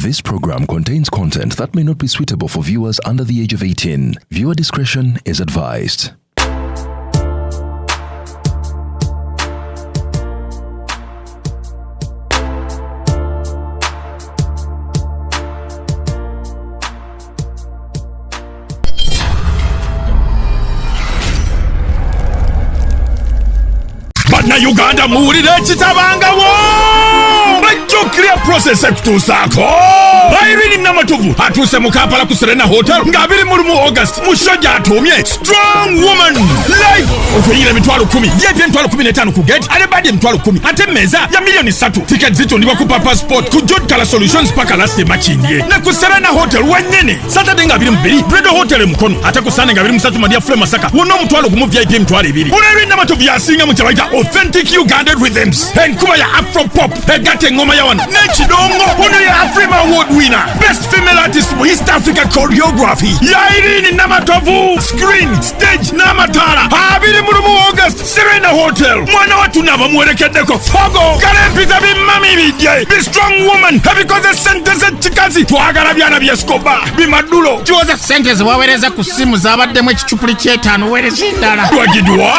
This program contains content that may not be suitable for viewers under the age of 18. Viewer discretion is advised. Bannayuganda, muwulire ekitabangawo. Bajjo Clear Process ekutuusaako Irene Namatovu atuuse mu Kampala ku Serena Hotel nga 21 August mu show gy'atuumye Strong Woman Live. Okuyingira 10,000, VIP 15,000 ku gate, ate badi 10,000, ate mmeeza ya miliyoni 3. Tiketi zitundibwa ku Papa Sport, ku Jod Color Solutions paka Lasti Makindye ne ku Serena Hotel wennyini. Saturday nga 22, Bredo Hotel e Mukono, ate ku Sunday nga 23, Madia Fle Masaka wonna 10,000, VIP 20,000. Olwo Namatovu yasinga mu kye bayita authentic Ugandan rhythms, enkuba ya afro pop egatta engoma ya wano n'ekidongo. Ono ye Afrima Award winner, best female artist mu East Africa choreography ya Irene Namatovu. Screen, stage n'amataala, 21 August, Serena Hotel. Mwana wattu naabamuwerekeddeko fogo kale mpita bimami bijje bi strong woman ebikoze sente z'ekikazi. Twagala byana byeskoba bimadulo. Kiwoza sente zewaweereza ku ssimu zabaddemu ekicupuli ky'etaano, weereza endala. Twagidwa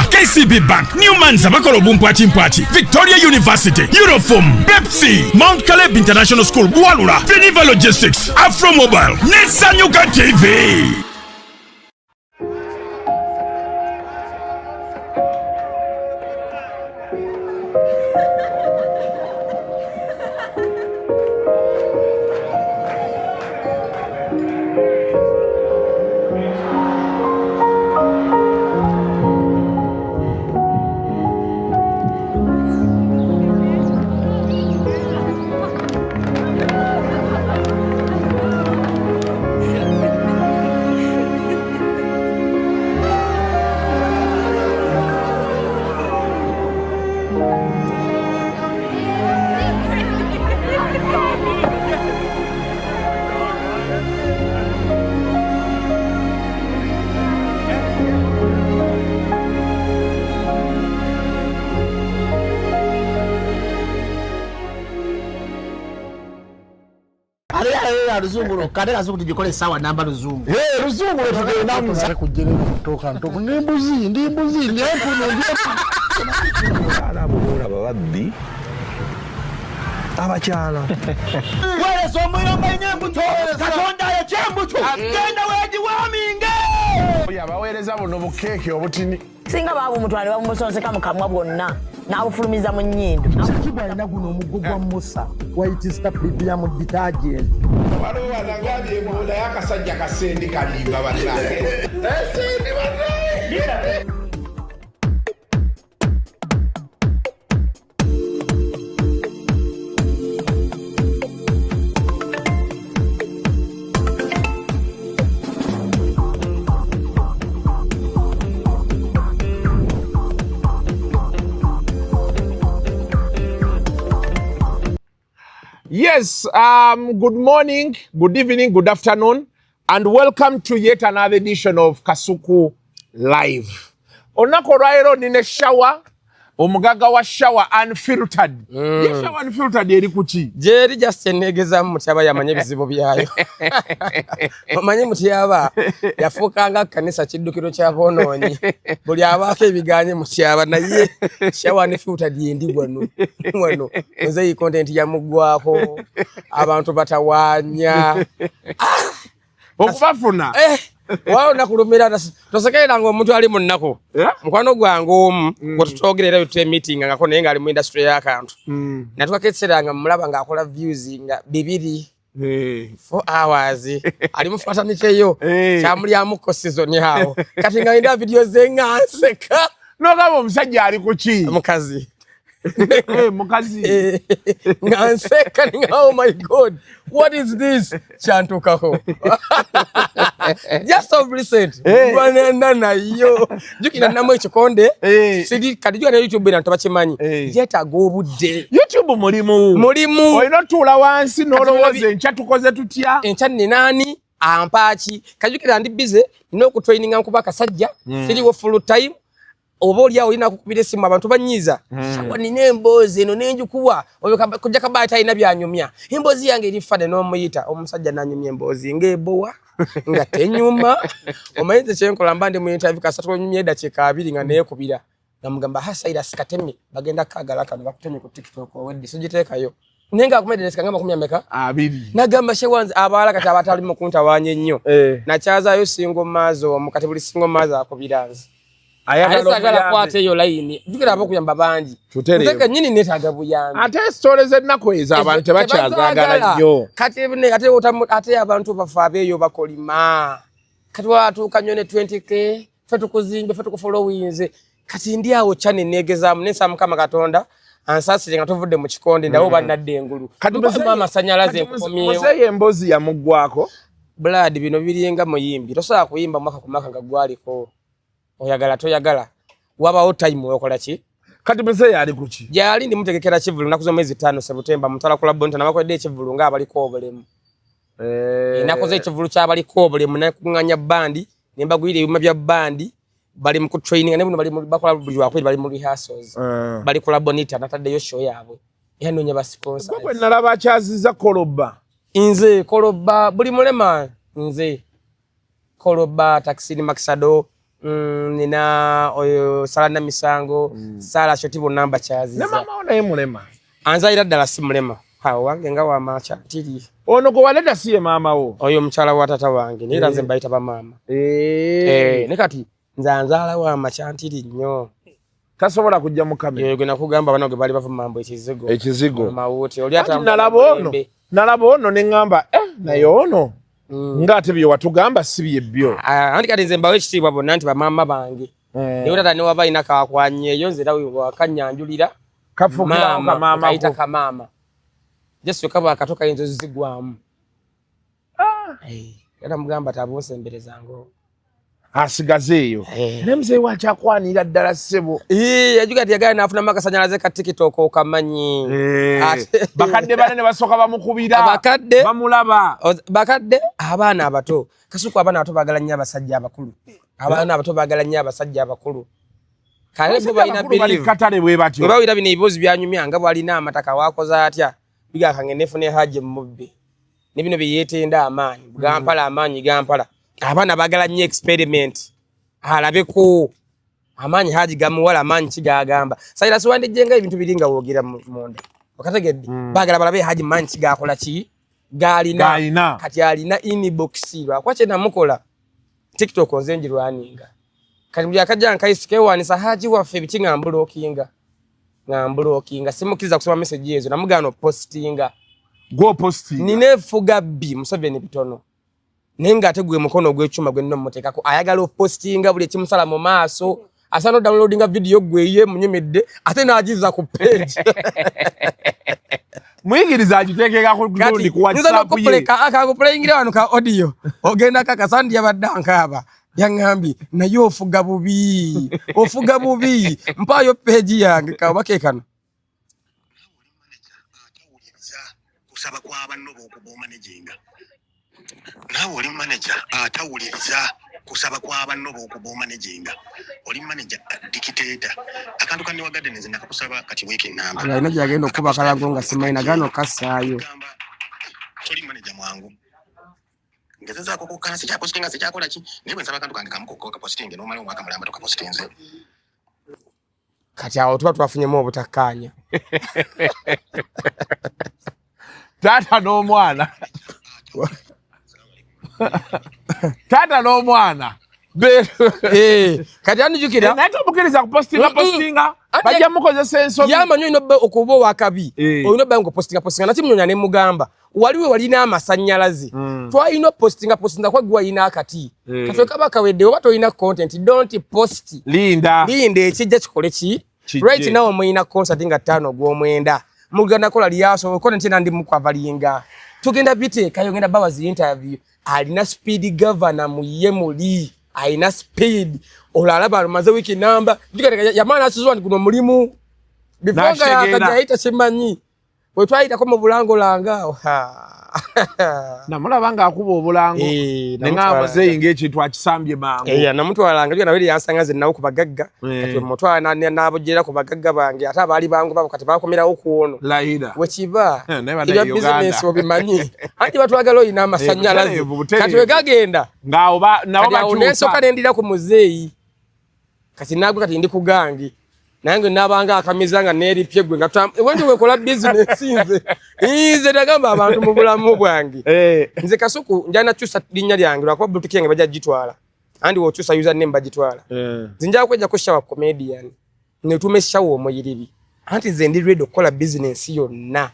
KCB Bank, Newmans abakola obumpwakimpwaki, Victoria University, Eurofom, Pepsi, Mount Caleb International School Buwalula, Veniva Logistics, Afro Mobile ne Sanyuka TV. Luzungu lwokka, ate kazungu tugikola essaawa namba luzungu. Luzungu lwetugendamu. Kujja ntoku ndi mbuzi, ndi mbuzi, ndi empunu, ndi Abakyala abo boolaba babbi abakyala. Weereza omuyomba ina embuto, Katonda ayokya embuto, genda weegiwaaminge. Abaweereza buno bukeeke obutini. Singa baabumutwala ne babumusonseka mu kamwa bwonna n'abufulumiza mu nnyindo. Shakibu alina guno omuggo gwa Musa, White Star Premium Detergent. Waliwo wanagambye mbu naye akasajja kasendi kalimba bannange, esendi bannange. Yes, good morning, good evening, good afternoon, and welcome to yet another edition of Kasuku Live. Olunaku olwaleero nina Shower, omugagga wa Shower Unfiltered. Ye Shower Unfiltered eri kuki? Gyeri just enegezamu Mutyaba yamanye ebizibu byayo. Omanyi Mutyaba yafuukanga kanisa kiddukiro ky'aboonoonyi, buli abaako ebiganye Mutyaba. Naye Shower Unfiltered yendi wano wano nze content yamuggwako, abantu batawaanya. Okubafuna. Eh, wala olunaku lumira tosekereranga omuntu ali mu nnaku. Mukwano gwange omu gwe tutwogera era twemeetingangako naye ng'ali mu industry y'akantu, natukako ekiseera nga mulaba ng'akola views nga 2 4 hours, ali mu fraternity eyo. Kyamulyamuko season awo kati nga ndaba video ze nga nseka. Nogamba omusajja ali ku ki? Mukazi. Mukazi. Nga nseka ninga, oh my God, what is this? Kyantukako just of recent. Banana nayo jukira namu ekikonde. Siri kati jukira ne YouTube era ntobakimanyi. Yeetaaga obudde. YouTube mulimu. Mulimu. Olina otuula wansi n'olowooza, enkya tukoze tutya? Enkya ninaani ampaaki? Kajukira ndi busy, nina okutraininga nkuba akasajja. Siriwo full time. Oba oli awo olina kukubira essimu, abantu banyiiza. Shawa, nina emboozi eno nenjikuwa oyo kojja kabaali talina byanyumya, emboozi yange eri fane. N'omuyita omusajja nanyumya emboozi ng'ebowa nga tenyuma. Omanyi nze kyenkola, mba ndi mu interview, kasita twonyumya eddakiika 20 nga neekubira, namugamba, "Ha, Silas katemye, bagenda kagala kano bakutemye ku TikTok, owedde sogiteekayo." Naye nga akumedde nga makumi ameka? 20. Nagamba shewanze abaala kati abatali mu kuntawaanya ennyo. Nakyazaayo single mother omu, kati buli single mother akubira nze. Ayagala Ate saagala omuyambe. kwata eyo layini, jjukira abokuyamba bangi. Tutereevu. Nze kennyini neetaaga buyambi. Ate sitole z'ennaku ezo abantu tebakyazaagala nnyo. Kati ate ate abantu baffe abeeyo bakolima. Kati watuuka nnyo ne 20K, ffe tukuzimbe, ffe tukufollowinze. Kati ndi awo kyane neegezaamu, nensaba Mukama Katonda ansaasire nga tuvudde mu kikonde, ndawo bannadde engulu. Kati Mpamu amasanyalaze, nkukomyewo. Muzeeyi emboozi yamuggwako. Blood, bino biringa muyimbi, tosobola kuyimba mwaka ku mwaka nga gwaliko. Oyagala toyagala, wabawo time okola ki. Kati muzeeyi ali kuki? Gyali ndimutegekera kivulu nnaku z'omwezi 5 Sebutemba, mutala kula Bonta, nabakoledde ekivulu ng'abaliko obulemu. Nakoze ekivulu ky'abaliko obulemu, nakuŋŋanya bandi ne mbagwira ebyuma bya bandi, bali mu kutraininga ne buno bali bakola buli lwakubiri, bali mu rehearsals. Bali kula Bonita, nataddeyo show yaabwe era noonya ba sponsors. Gwe nalaba akyaziza koloba. Nze koloba buli mulema, nze koloba Takisini Makisado, nina oyo Sala Namisango, Sala Shoti, bonna Ne mbakyaziza. Maama wo naye mulema? Anzalira ddala si mulema. Ha, wange nga wamaca tiri. Ono gwe waleeta si ye maama wo? Oyo mukyala wa tata wange, naye era nze mbayita bamaama. Ne kati nze anzaala wamaca ntiri nnyo. Tasobola kujja mu kamera. Yoyo gwe nakugamba, bano gwe bali bavuma mbu ekizigo. Ekizigo. Mawuti oli Anti atambula nalaba ono, mulembe. nalaba ono ne ŋŋamba, eh, naye ono ng'ate bye watugamba si bye byo. Ah, anti kati nze mbawo ekitiibwa bonna nti bamaama bange. Naye tata newaba alina kakwanyeeyo, nze era wakanyanjulira. Kafuukirawo kamaama kayita ko. Kamaama jesu kaba akato kayinza ozigwamu. Eh, era mugamba tabunsemberezanga. Asigaze eyo. Naye muzeeyi wakyakwanira ddala, ssebo. Yajuga ti yagala nafunamu akasanyalaze ka TikTok, okamanyi. Bakadde bane ne basooka bamukubira. Abakadde bamulaba. Bakadde, abaana abato. Kasuku, abaana abato baagala nnyo abasajja abakulu, abaana abato baagala nnyo abasajja abakulu. Kale bo balina Abakulu bali believe. katale bwe batyo. Bwe bawulira bino ebibuuzo byanyumya nga bwalina amataka, wakoze atya, bigakange nefuna ehaji mubbi ne bino byeyeetenda amaanyi gampala, amaanyi gampala. Abaana baagala nnyo experiment, alabeko amaanyi haji gamuwala, amaanyi ki gagamba Silas wandijjenga ebintu biri nga woogira munda, okategedde? Baagala balabe haji maanyi ki gakola, ki galina. G'alina. Kati alina inbox, lwakuba kye namukola TikTok nze njirwaninga. Kati buli akajja nkayisi kewaanisa haji waffe biki, nga mblockinga, nga mblockinga, simukkiriza kusoma message ezo, namugaana opostinga. Gwopostinga. Nina efuga bbi Museveni bitono, naye ng'ate gwe mukono ogw'ekyuma gwe nina omuteekako. Ayagala opostinga buli ekimusala mu maaso, asaana odownloadinga vidiyo gwe ye munyumidde ate n'agiza ku page. Muyigiriza agiteekeka ku gundi, ku nza WhatsApp ye. Nokupuleka akakupuleyingira wano ka audio, ogenda kakasandi yabadde ankaaba, yaŋŋambye naye ofuga bubi, ofuga bubi, mpaayo page yange kaoba ke kano. Kusaba kwa banno b'okuba omanaginga, naawe oli manager atawuliriza kusaba kwa banno b'okuba omanaginga, oli manager dictator. Akantu ka Newa Gardens nakakusaba kati wiiki namba. Alina gyagenda okuba akalago nga simanyi nagaana okassaayo. Toli manager mwangu, ngezezaako kukkana, sikyapositinga, sikyakola ki, naye bwe nsaba akantu kange kamu kokka okapositinge, n'omala omwaka mulamba tokapositinze. Kati awo tuba twafunyemu obutakkaanya. Taata n'omwana, taata n'omwana. Kati anijukira. Naye tomukiriza kupostinga postinga, bajja mukozesa ensobi. Yamanyi olina okuba owakabi, olina obba nga opostinga postinga. Nakimunyonya ne mugamba waliwe walina amasanyalaze, twalina opostinga postinga kwa gwe walina akati. Kati kaba kawedde, oba tolina content, don't post. Linda. Linda ekijja kikole ki. Kijje. Right now muyina concert nga 5 ogw'omwenda, mugenda kola lyaso content ena ndi mukwavalinga, tugenda biteekayo, ngenda bawazi interview. Alina speed governor muye muli alina speed, olwo alaba alumaze wiiki namba yamala nakizwa nti guno mulimu before nga N'akitegeera. yakajja yayita kimanyi. Bwe twayitako mu bulangolanga awo. Namulaba ng'akuba obulango Eh, ne ngamba muzeeyi ng'ekintu akisambye mangu. Eh, namutwalanga lyo nawe yansanga nze nawo ku bagagga. Eh. Kati mutwala n'abojjerera ku bagagga bange ate abaali bangu babo kati bakomerawo ku ono. Lahira. Wekiba Eh, naye bana ebya Uganda. bizinensi obimanyi anti batwagala olina amasannyalaze butereevu, butereevu. kati wegagenda Ng'awo nabo kati awo bakyusa. nensooka nendira ku muzeeyi kati nagwe kati ndi ku gange nange nabanga akamiza nga neripye gwe nga wenje wekola bizinensi nze nze nagamba abantu mu bulamu bwange Eh. nze Kasuku njala nakyusa linnya lyange lwakuba butiki yange bajja gitwala andi wokyusa username bagitwala Eh. nze njala kwejjako Shawa Comedian netuuma Shawa omuyiribi anti nze ndi ready okukola bizinensi yonna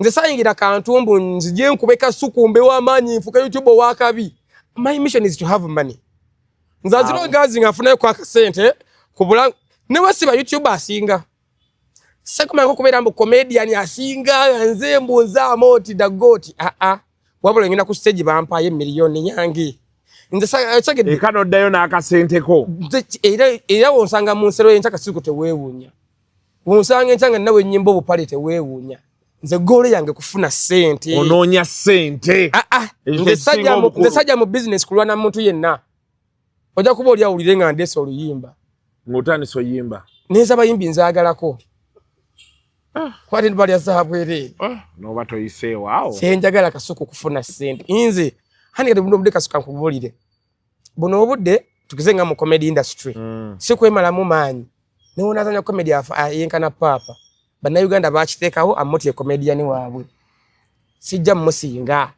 nze sayingira kantu mbu nzije nkube Kasuku mbe w'amaanyi nfuke YouTube owakabi. My mission is to have money. Nze aziro gazi nga nfunayo kwa akasente ku bulango ne wasiba YouTube asinga sekumanya kubeera mbu comedian asinga nze mbu nze amooti dagoti aa wabula ngenda ku stage bampaye miliyoni yange nze sagedde Eka n'oddayo n'akasenteko. Nze era wonsanga mu nsero y'enkya Kasuku teweewuunya wonsanga enkya nga nawe ennyimba obupale teweewuunya nze goal yange kufuna ssente. Onoonya ssente. Ah, ah, Ekyo nze kye sajja kisinga obukulu. nze sajja mu business kulwana muntu yenna ojja kuba oli awulire nga ndeese oluyimba Ng'otandise oyimba. Neza abayimbi nzaagalako kwate balya zaabwereere. N'oba toyiseewo awo. Kyenjagala Kasuku kufuna ssente nze hani kati buno obudde Kasuka nkubuulire buno obudde tugize nga mu comedy industry si kwemalamu maanyi newonazanya comedy yenkana paapa bannayuganda bakiteekawo amoti comedian waabwe sijja mmusinga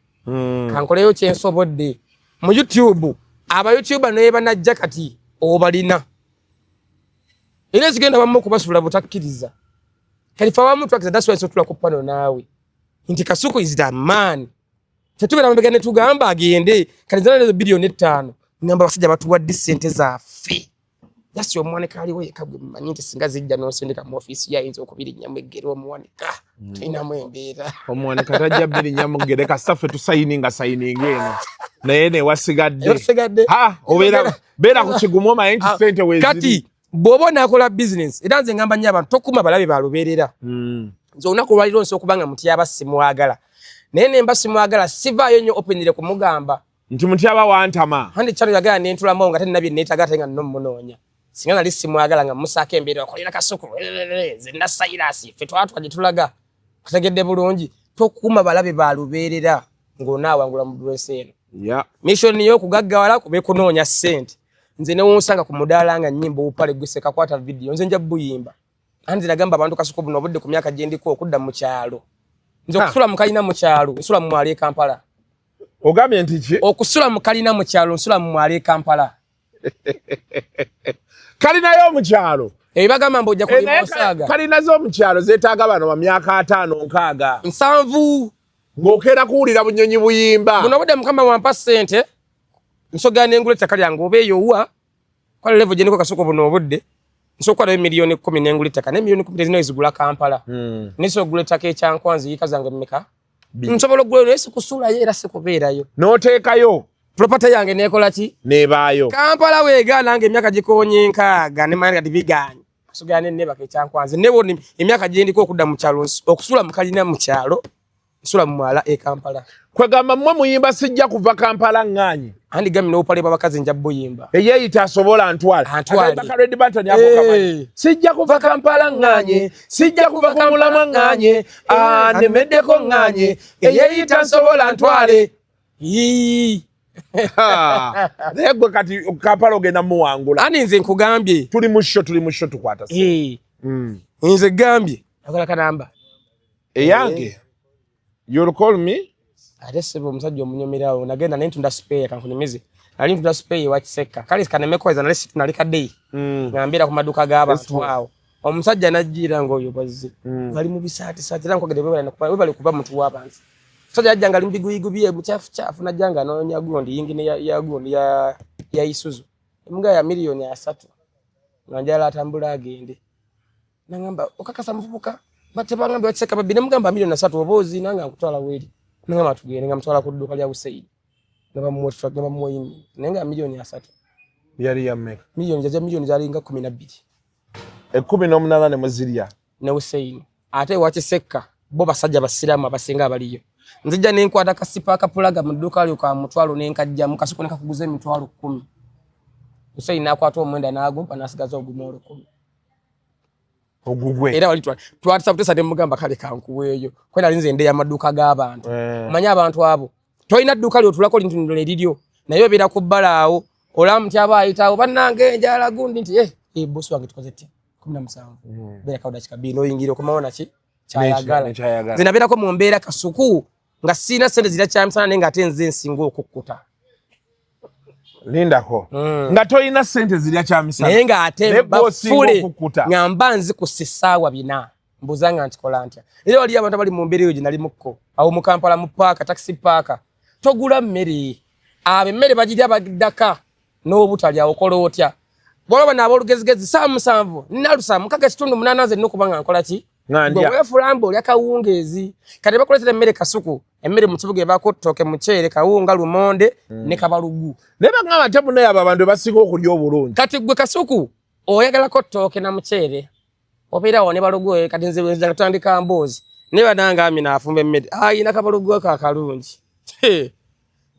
kankoleyo kyensobodde mu YouTube aba YouTuber naye banajja kati obalina era ezigenda bamu okubasula butakkiriza kati fe abamu twakiza that's why sotula ku pano naawe nti Kasuku is the man tetubeera mabega ne tugamba agende kati nzana nezo 5 biliyoni ngamba abasajja batuwadde ssente zaffe jasi omuwanika aliwo yekka gwe mmanyi nti singa zijja n'osindika mu ofiisi ye ayinza okubirinnyamu eggere omuwanika tulinamu embeera. Omuwanika tajja bbirinnyamu ggere kasita ffe tusayininga sayininga eno naye newasigadde Wasigadde. Ha, obeera beera ku kigumu omanye nti ssente weeziri. Kati bw'oba onaakola bizinesi era nze ngamba nnyo abantu tokuma balabe balubeerera. Nze olunaku olwaliro nsobola okuba nga Mutyaba simwagala naye nemba simwagala sivaayo nnyo openire kumugamba nti Mutyaba wantama. Handi kyalo yagala nentulamu nga tenabye neetaaga ate nga nno munoonya singa nali simwagala nga musaako embeera okolera Kasuku nze nna Cyrus ffe twatwa gye tulaga otegedde bulungi tokuuma balabe balubeerera ng'onaawangula mu dress eno. Mission y'okugaggawala kube kunoonya ssente nze newonsanga ku mudaala nga nnyimba obupale gwe sekakwata vidiyo nze nja buyimba anti nagamba abantu Kasuku buno obudde ku myaka gye ndiko okudda mu kyalo nze okusula mu kalina mu kyalo nsula mu mwalo e Kampala. Ogambye nti ki? Okusula mu kalina mu kyalo nsula mu mwalo e Kampala. Kalinayo mu kyalo. Ebyo bagamba mbu ojja Eh, kulima naye osaaga. Kalina z'omukyalo zeetaaga bano ba myaka 50 60. 70. Ng'okeera kuwulira bunyonyi buyimba. Buno obudde Mukama wampa ssente nsogera n'engula ettaka lyange oba eyo wa kwala level gye ndiko Kasuku buno obudde nsobola okukwatayo 10 miliyoni n'engula ettaka naye 10 miliyoni tezirina we zigula Kampala. Naye ogula ettaka ekyankwanzi yiika zange mmeka nsobola okugulayo naye sikusuulayo era sikubeerayo. N'oteekayo. Property yange neekola ki? N'ebaayo. Kampala weegaana nga emyaka gikoonye 60 ne manya kati bigaanye nsogera ne neebaka ekyankwanzi nebo emyaka gye ndiko okudda mu kyalo okusula mu kalina mu kyalo nsula mu mwala e Kampala. Kwegamba mmwe muyimba sijja kuva Kampala ŋŋaanyi. Andi gami n'obupale bw'abakazi nja buyimba. Eyeeyita asobola ntwale. Antwale. Akayimba ka Red Button ako kamanyi. Eh. Sijja kuva Kampala ŋŋaanye, sijja kuva ku mulamwa ŋŋaanye, anemeddeko ŋŋaanye, eyeeyita nsobola ntwale. Yii. Naye gwe kati Kampala ogenda muwangula. Ani nze nkugambye. Tuli mu show, tuli mu show tukwata. Eh. Nze gambye. Akola kanamba. Eyange. You'll call me. Ate sebo omusajja omunyumirawo nagenda naye ntunda spare kankunyumize. Nali ntunda spare ewa Kiseka. Kale kanemekoweza nali nali kaddeyi. Nga mbeera ku maduuka g'abantu awo. Omusajja n'ajjira ng'oyo bwazze. Bali mu bisaati saati era nkwogedde webale kuba muntu w'abantu. Omusajja yajja nga ali mu biguyigu bye mukyafu kyafu n'ajja nga anoonya gundi yingine ya gundi ya Isuzu. Emuga ya 30 miliyoni. Nga njagala atambule agende. Nangamba okakasa muvubuka batebangambye wakiseka babbi ne mugamba 30 miliyoni oba ozina nga nkutwala weeri. Nangamba tugende nga mutwala ku dduuka lya Hussein. Nga bamuwa truck nga bamuwa yingini naye nga 30 miliyoni. Yali ya mmeka? Miliyoni jaja miliyoni zalinga 12. 18 ne muzirya. Ne Hussein. Ate ewa Kisekka Bo basajja basiraamu abasinga abaliyo. Nzija ne nkwata kasipa akapulaga mu dduuka lyo ka mutwalo ne nkajjamu kasuku ne kakuguza 100,000. Hussein n'akwata omwenda n'agumpa n'asigaza ogumu 1,000. Ogugwe. Era wali twatisa butesa ne mugamba kale kankuweeyo. Kwe nali nze ndeya amaduuka g'abantu. Omanyi abantu abo. Tolina dduuka ly'otuulako lintu eriryo. Naye obeera ku bbala awo. Olaba nti aba ayitawo bannange enjala gundi nti bosi wange tukoze tutya? 17. Beera kawo dakika bbiri n'oyingira okomawo naki? Kyayagala. Nze nabeerako mu mbeera kasuku nga sirina ssente zirya kyamisana naye ng'ate nze nsinga okukkuta. Lindako. Nga tolina ssente zirya kyamisana. Naye ng'ate bafule nga mba nzikussa essaawa 4. Mbuuza nga nkikola ntya. Era waliyo abantu abali mu mbeera eyo gye nalimukko. Awo mu Kampala mu paaka, taxi paaka. Togula mmere. Abo emmere bagirya baddaka n'obutalya okola otya? Bw'olaba n'aboolugezigezi ssaawa 7, nalusa 6.8 nze nnina okuba nga nkola ki? Gwe weefuula mbu olya kawungeezi. Kati bakuleetera emmere kasuku, emmere mu kibuga ebaako ttooke, muceere, kawunga, lumonde ne kabalugu. Naye bagamba nti munnaye abo abantu basinga okulya obulungi. Kati gwe kasuku oyagalako ttooke na muceere. Obeera awo ne balugu, kati nze nzija kutandika mboozi. Naye bannange Amina afumba emmere. Ayina kabalugu ako akalungi.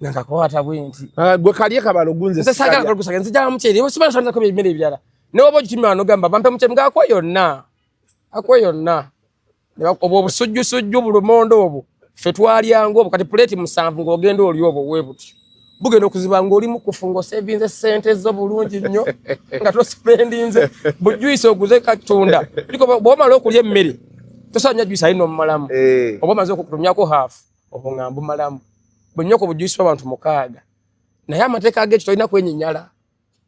Nakakwata bwe nti. Gwe kalye kabalugu nze Nze saagala kabalugu saagala, nzija muceere. Oba simanyi nsanzako emmere ebirala. Naye oba ogitumira wano ogamba bampe muceere, nga akuwa yonna. Akuwa yonna. Obwo obusujjusujju bulumonde obwo ffe twalyanga obwo kati puleeti 7 ng'ogenda oli obwo we butyo. Bugenda okuziba ng'oli mu kufu ng'osevinze ssente zo bulungi nnyo nga tosipendinze bujuyisi oguze katunda. Bw'omala okulya emmere tosobola kunywa juyisi ali n'omumalamu. Oba omaze okutumyako haafu obwo nga mbumalamu. Bwe nnywa ku bujuyisi bw'abantu 6. Naye amateeka ag'ekyo tolina kwenyinyala.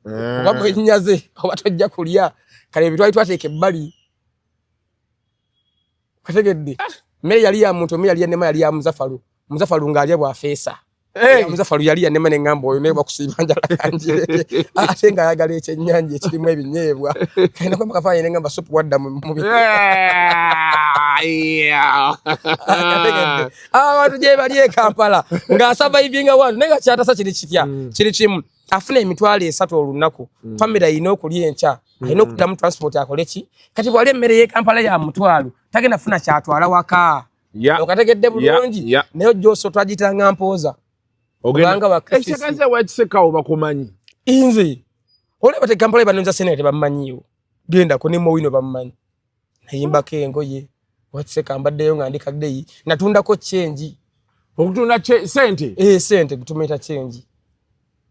Oba bwenyinyaze oba tojja kulya. Kale ebyo twali twateeka ebbali. Kategedde. Mmere yali ya muntu, emmere yali ya Nema, yali ya Muzafalu. Muzafalu ng'alya bw'afeesa. Muzafalu yali ya Nema ne ŋŋamba oyo naye bakusiiba njala kanjireke. Ate ng'ayagala ekyennyanja ekirimu ebinyeebwa. Kale nakwamba kafaananyi ne ŋŋamba supu wadda mu Kategedde. Abantu gye bali e Kampala ng'asavaivinga wano naye nga kyatasa kiri kitya? Kiri kimu. Afuna 300,000 olunaku. Family ayina okulya enkya. Alina okuddamu transport akole ki? Kati bw'alya emmere y'e Kampala ya 500,000, tagenda kufuna kyatwala waka. Okategedde bulungi. Naye ojja oso twagiyitanga mpooza. Kubanga wa KCC. Ekitegeeza wakisekawo bakumanyi. Nze. Olaba te Kampala banonza ssente tebammanyiiwo. Gendako ne Mowino bamumanyi. Nayimbako engoye. Wakiseka mbaddeyo nga ndi kaddeyi. Natundako change. Okutunda sente? Sente gutumita change.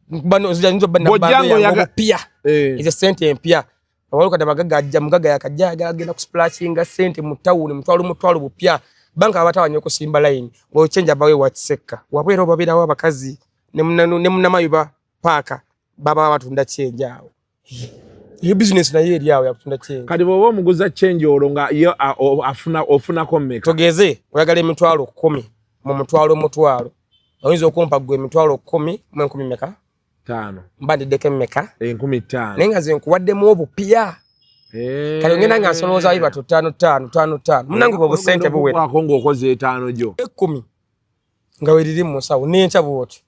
Bano nzija nzo bana bando ya mpya. Ezo sente mpya. Abaluka abagagga ajja mugagga yakajja agenda ku splashinga sente mu town mutwalo bupya. Banka abatawanya okusimba line. Ngo change abawe wakiseka. Wabwera obabeerawo abakazi ne munnamayuba paaka baba batunda change awo. Iyo business naye eri awo yakutunda change. Kati bw'oba omuguza change olwo nga yo ofunako mmeka? Tugeze oyagala 10,000 mu mutwalo. Oyinza okumpa ggwe 10,000 mu enkumi mmeka? 5. Mba ndiddeko emmeka? 5,000. Naye nga nze nkuwaddemu obupya. Kale ngenda nga nsolooza batu 5 5 5 5. Munnange obwo busente buwera. Okukwako ng'okoze 5 gyo. 10. Nga weriri mu nsawo n'enkya bw'otyo.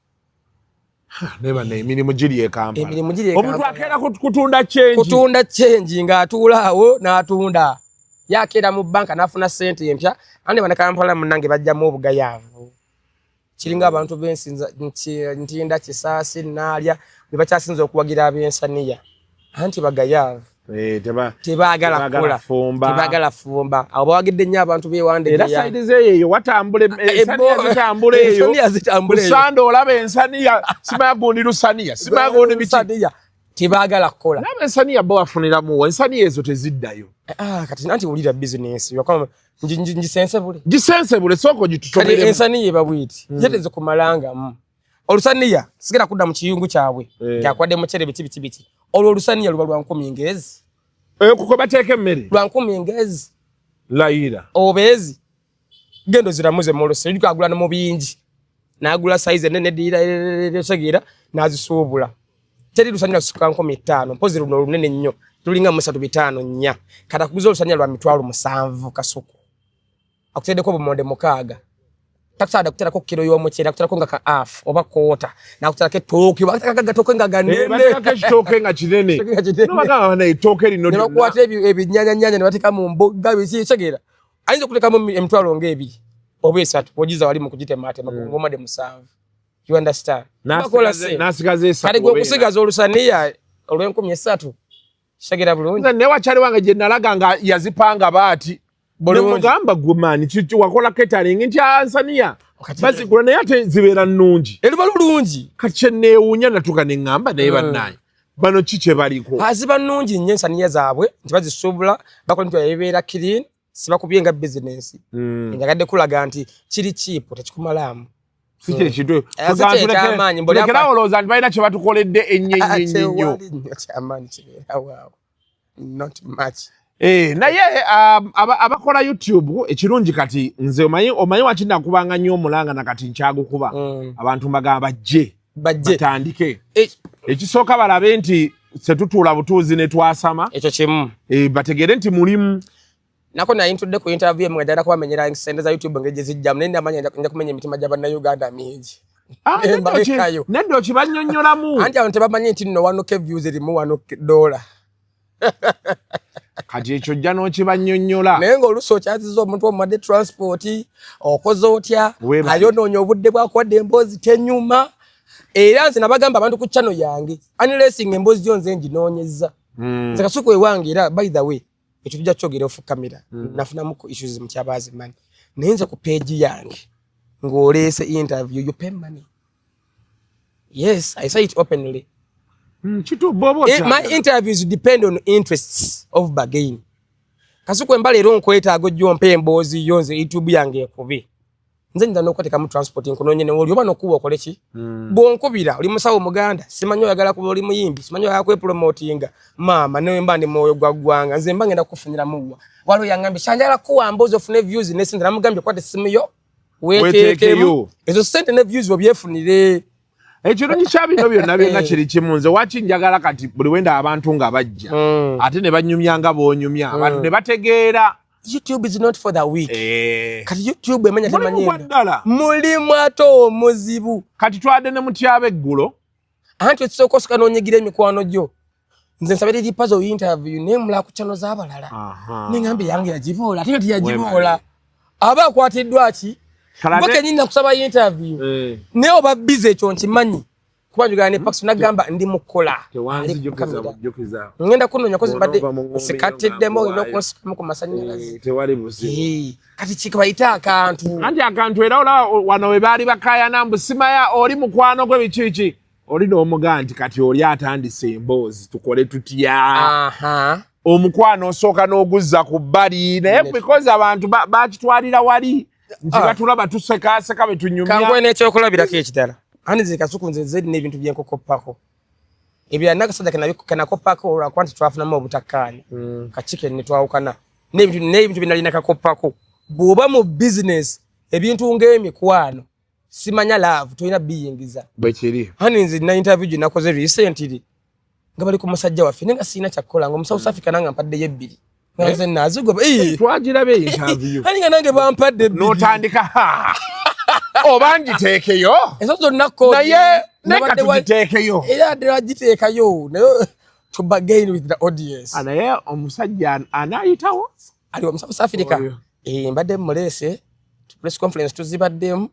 Naye banne emirimu giri e Kampala. Emirimu giri e Kampala. Omuntu akeera kutunda change. Kutunda change ng'atuula awo n'atunda. Yakeera mu banka n'afuna ssente empya. Andi bana Kampala munnange bajjamu obugayaavu. Kiringa abantu b'ensinza Ntinda, Kisaasi, Naalya be bakyasinze okuwagira ab'ensaniya. Anti bagayaavu. Tebaagala kukola. Tebaagala fumba. Abo bawagidde nnyo abantu b'Ewandegeya. Era sayidi z'eyo watambula ensaniya zitambula eyo. Ensaniya zitambula eyo. Kusanda olaba ensaniya simanya gundi lusaniya simanya gundi biki. Tebaagala kukola. Naye ensaniya bo bafuniramu ensaniya ezo teziddayo. Kati nanti wulira bizinensi. Ngisensebule. Gisensebule sooka ogitutomeremu. Kati ensaniya eba bw'eti. Ye tezikumalangamu. Olusaniya sigenda kudda mu kiyungu kyabwe. Kyakwadde muceere biki biki biki. Olwo olusaniya luba lwa 1000 ngezi. Kuko bateeka emmere. Lwa 1000 ngezi. Layira. Obeezi. Gendo ziramuze mu luse. Ojja agula ne mu bingi. N'agula size ennene eddirira otegeera n'azisuubula. Teri lusaniya lusukka 5,000. Mpozi luno olunene nnyo. Lulinga mu 3 5 4. Kati akuguza olusaniya lwa 700,000 kasuku. Akuteddeko obumonde 6. Takusaada kuterako kilo y'omuceere, akuterako nga ka half oba quarter, n'akuterako ettooke, bakuterako agatooke nga ganene. Baterako ekitooke nga kinene. Nga kinene. N'obagamba bana ettooke lino Ne lyonna. bakwata ebinyanyanyanya ne bateeka mu mboga, biki, otegeera. Ayinza okutekamu emitwalo ngaebiri oba esatu ogiza wali mu kugitemaatema ng'omadde 7. You understand? Bakola sente. Nasigaza esatu. Kati gwe Oba ena. okusigaza olusaniya olw'enkumi 3, kitegeera bulungi? Nze ne wakyali wange gye nalaga nga yazipanga baati. Bulungi. Nemugamba, gwe maani kiki wakola catering nti ansaniya bazigula, naye ate zibeera nnungi. Eruba lulungi. Kati kyeneewuunya, natuuka ne ŋŋamba, naye bannaye bano ki kye baliko? Ah, ziba nnungi nnyo ensaniya zaabwe, nti bazisuubula, bakola nti ebibeera clean, sibakubye nga bizinensi. Njagadde kulaga nti kiri cheap, tekikumalaamu. Si kyekintu. Eh, si kyekyamaanyi, mbuli Lekera olowooza nti balina kye batukoledde ennyo ennyo ennyo nnyo. Tewali nnyo kyamaanyi kibeerawo awo, not much. Eh, naye abakola YouTube ekirungi kati nze omanyi waki nakubanga nnyo omulanga na kati nkyagukuba, abantu mbagamba bajje. Bajje. Batandike. Eh. Ekisooka balabe nti setutuula butuuzi ne twasama. Ekyo kimu. Eh, bategeere nti mulimu. Nako naye ntudde ku interview emu nga njagala kubamenyera sente za YouTube engeri gye zijjamu, naye ndamanya nja kumenya emitima gya Bannayuganda mingi. Ah, Eh, mbalekayo. Nedda, okibannyonnyolamu. Anti abantu tebamanyi nti nno 1K views erimu $1. Kati ekyo ojja n'okibannyonnyola. Naye ng'oluusi okyaziza omuntu, omuwadde transport, okoze otya? Weebale. Ayonoonya obudde bwakuwadde emboozi tenyuma. Era nze nabagamba abantu ku channel yange, unless nga emboozi yo nze nginoonyeza. Nze Kasuku ewange, era by the way ekyo tujja kyogera off camera, nafunamuko issues mu kyabazimanyi, naye nze ku page yange ng'oleese interview, you pay money. Yes, I say it openly. Kituufu bw'oba My okyagala. interviews depend on interests of bargain. Kasuku, embala era onkwetaaga ojja ompa emboozi yo, nze YouTube yange ekube, nze nyinza n'okwatekamu transport nkunoonye newoli oba nokuwa okole ki. Bw'onkubira oli musawo muganda, simanyi oyagala kuba oli muyimbi, simanyi oyagala kwepromotinga, maama newe mba ndi mwoyo gwa ggwanga, nze mba ngenda kukufuniramu. Wa waliwo yangambye kyanjagala kuwa mboozi ofune views ne sente, namugambye kwata essimu yo weteekemu. Weteekeyo. Ezo sente ne views obyefunire. Ekirungi kya bino byonna byonna kiri kimu. Nze waki njagala kati buli wenda abantu nga bajja, ate ne banyumya nga b'onyumya, abantu ne bategeera. YouTube is not for the weak. Eh. Kati YouTube emanya Mulimu temanyi gwa ddala. Mulimu ate omuzibu. Kati twadde ne mutyaba eggulo. Anti ekisooka osooka n'onyigira emikwano gyo. Nze nsabira eri Pazo interview, naye mulala ku channel z'abalala, neŋŋamba yange yagiboola, ate nga teyagiboola, aba akwatiddwa ki? Kale Gwe kennyini nakusaba interview, naye oba busy, ekyo nkimanyi kuba njogera ne Pax, nagamba ndi mukola. Tewanzijukiza bujukiza. Ngenda kunoonya kozi mbadde Bw'onoova mu ng'ombe nsikatiddemu, yo olina nga okunsikamu ku masannyalaze. Eh, tewali buzibu. Eh, kati kikabayite akantu. Anti akantu era olaba wano we baali bakayana mbu simaya oli mukwano gwe biki biki, oli n'omugaa nti kati oli atandise emboozi, tukole tutya? Omukwano osooka n'oguzza ku bbali, naye because abantu bakitwalira wali nti batulaba tusekaseka betunyumya. Kankuwe n'ekyokulabirako ekirala. Andi nze Kasuku, nze nze nina ebintu byenkokoppako ebirala nakasajja kenakoppako olwakuba nti twafunamu obutakkaanya kakike ne twawukana n'ebintu byenalina kakoppako. Bw'oba mu bizinesi, ebintu ng'emikwano, simanya love, tolina biyingiza. Bwekiri. Hani nze nina interview gye nakoze recently nga bali ku musajja waffe, naye nga sirina kyakkola nga omu South Africa nange ampaddeyo ebbiri, nga nze nazigoba. Twagiraba interview. Hani nga nange bampadde ebbiri. N'otandika, "Ha, oba ngiteekeyo?" Ezo zonna kodi. Naye neka Nabadde tugiteekeyo. Era ddala giteekayo, naye to bargain with the audience. Ah, naye omusajja anaayitawo. Ali omu South Africa. Oyo. Eh, mbadde muleese press conference tuzibaddemu,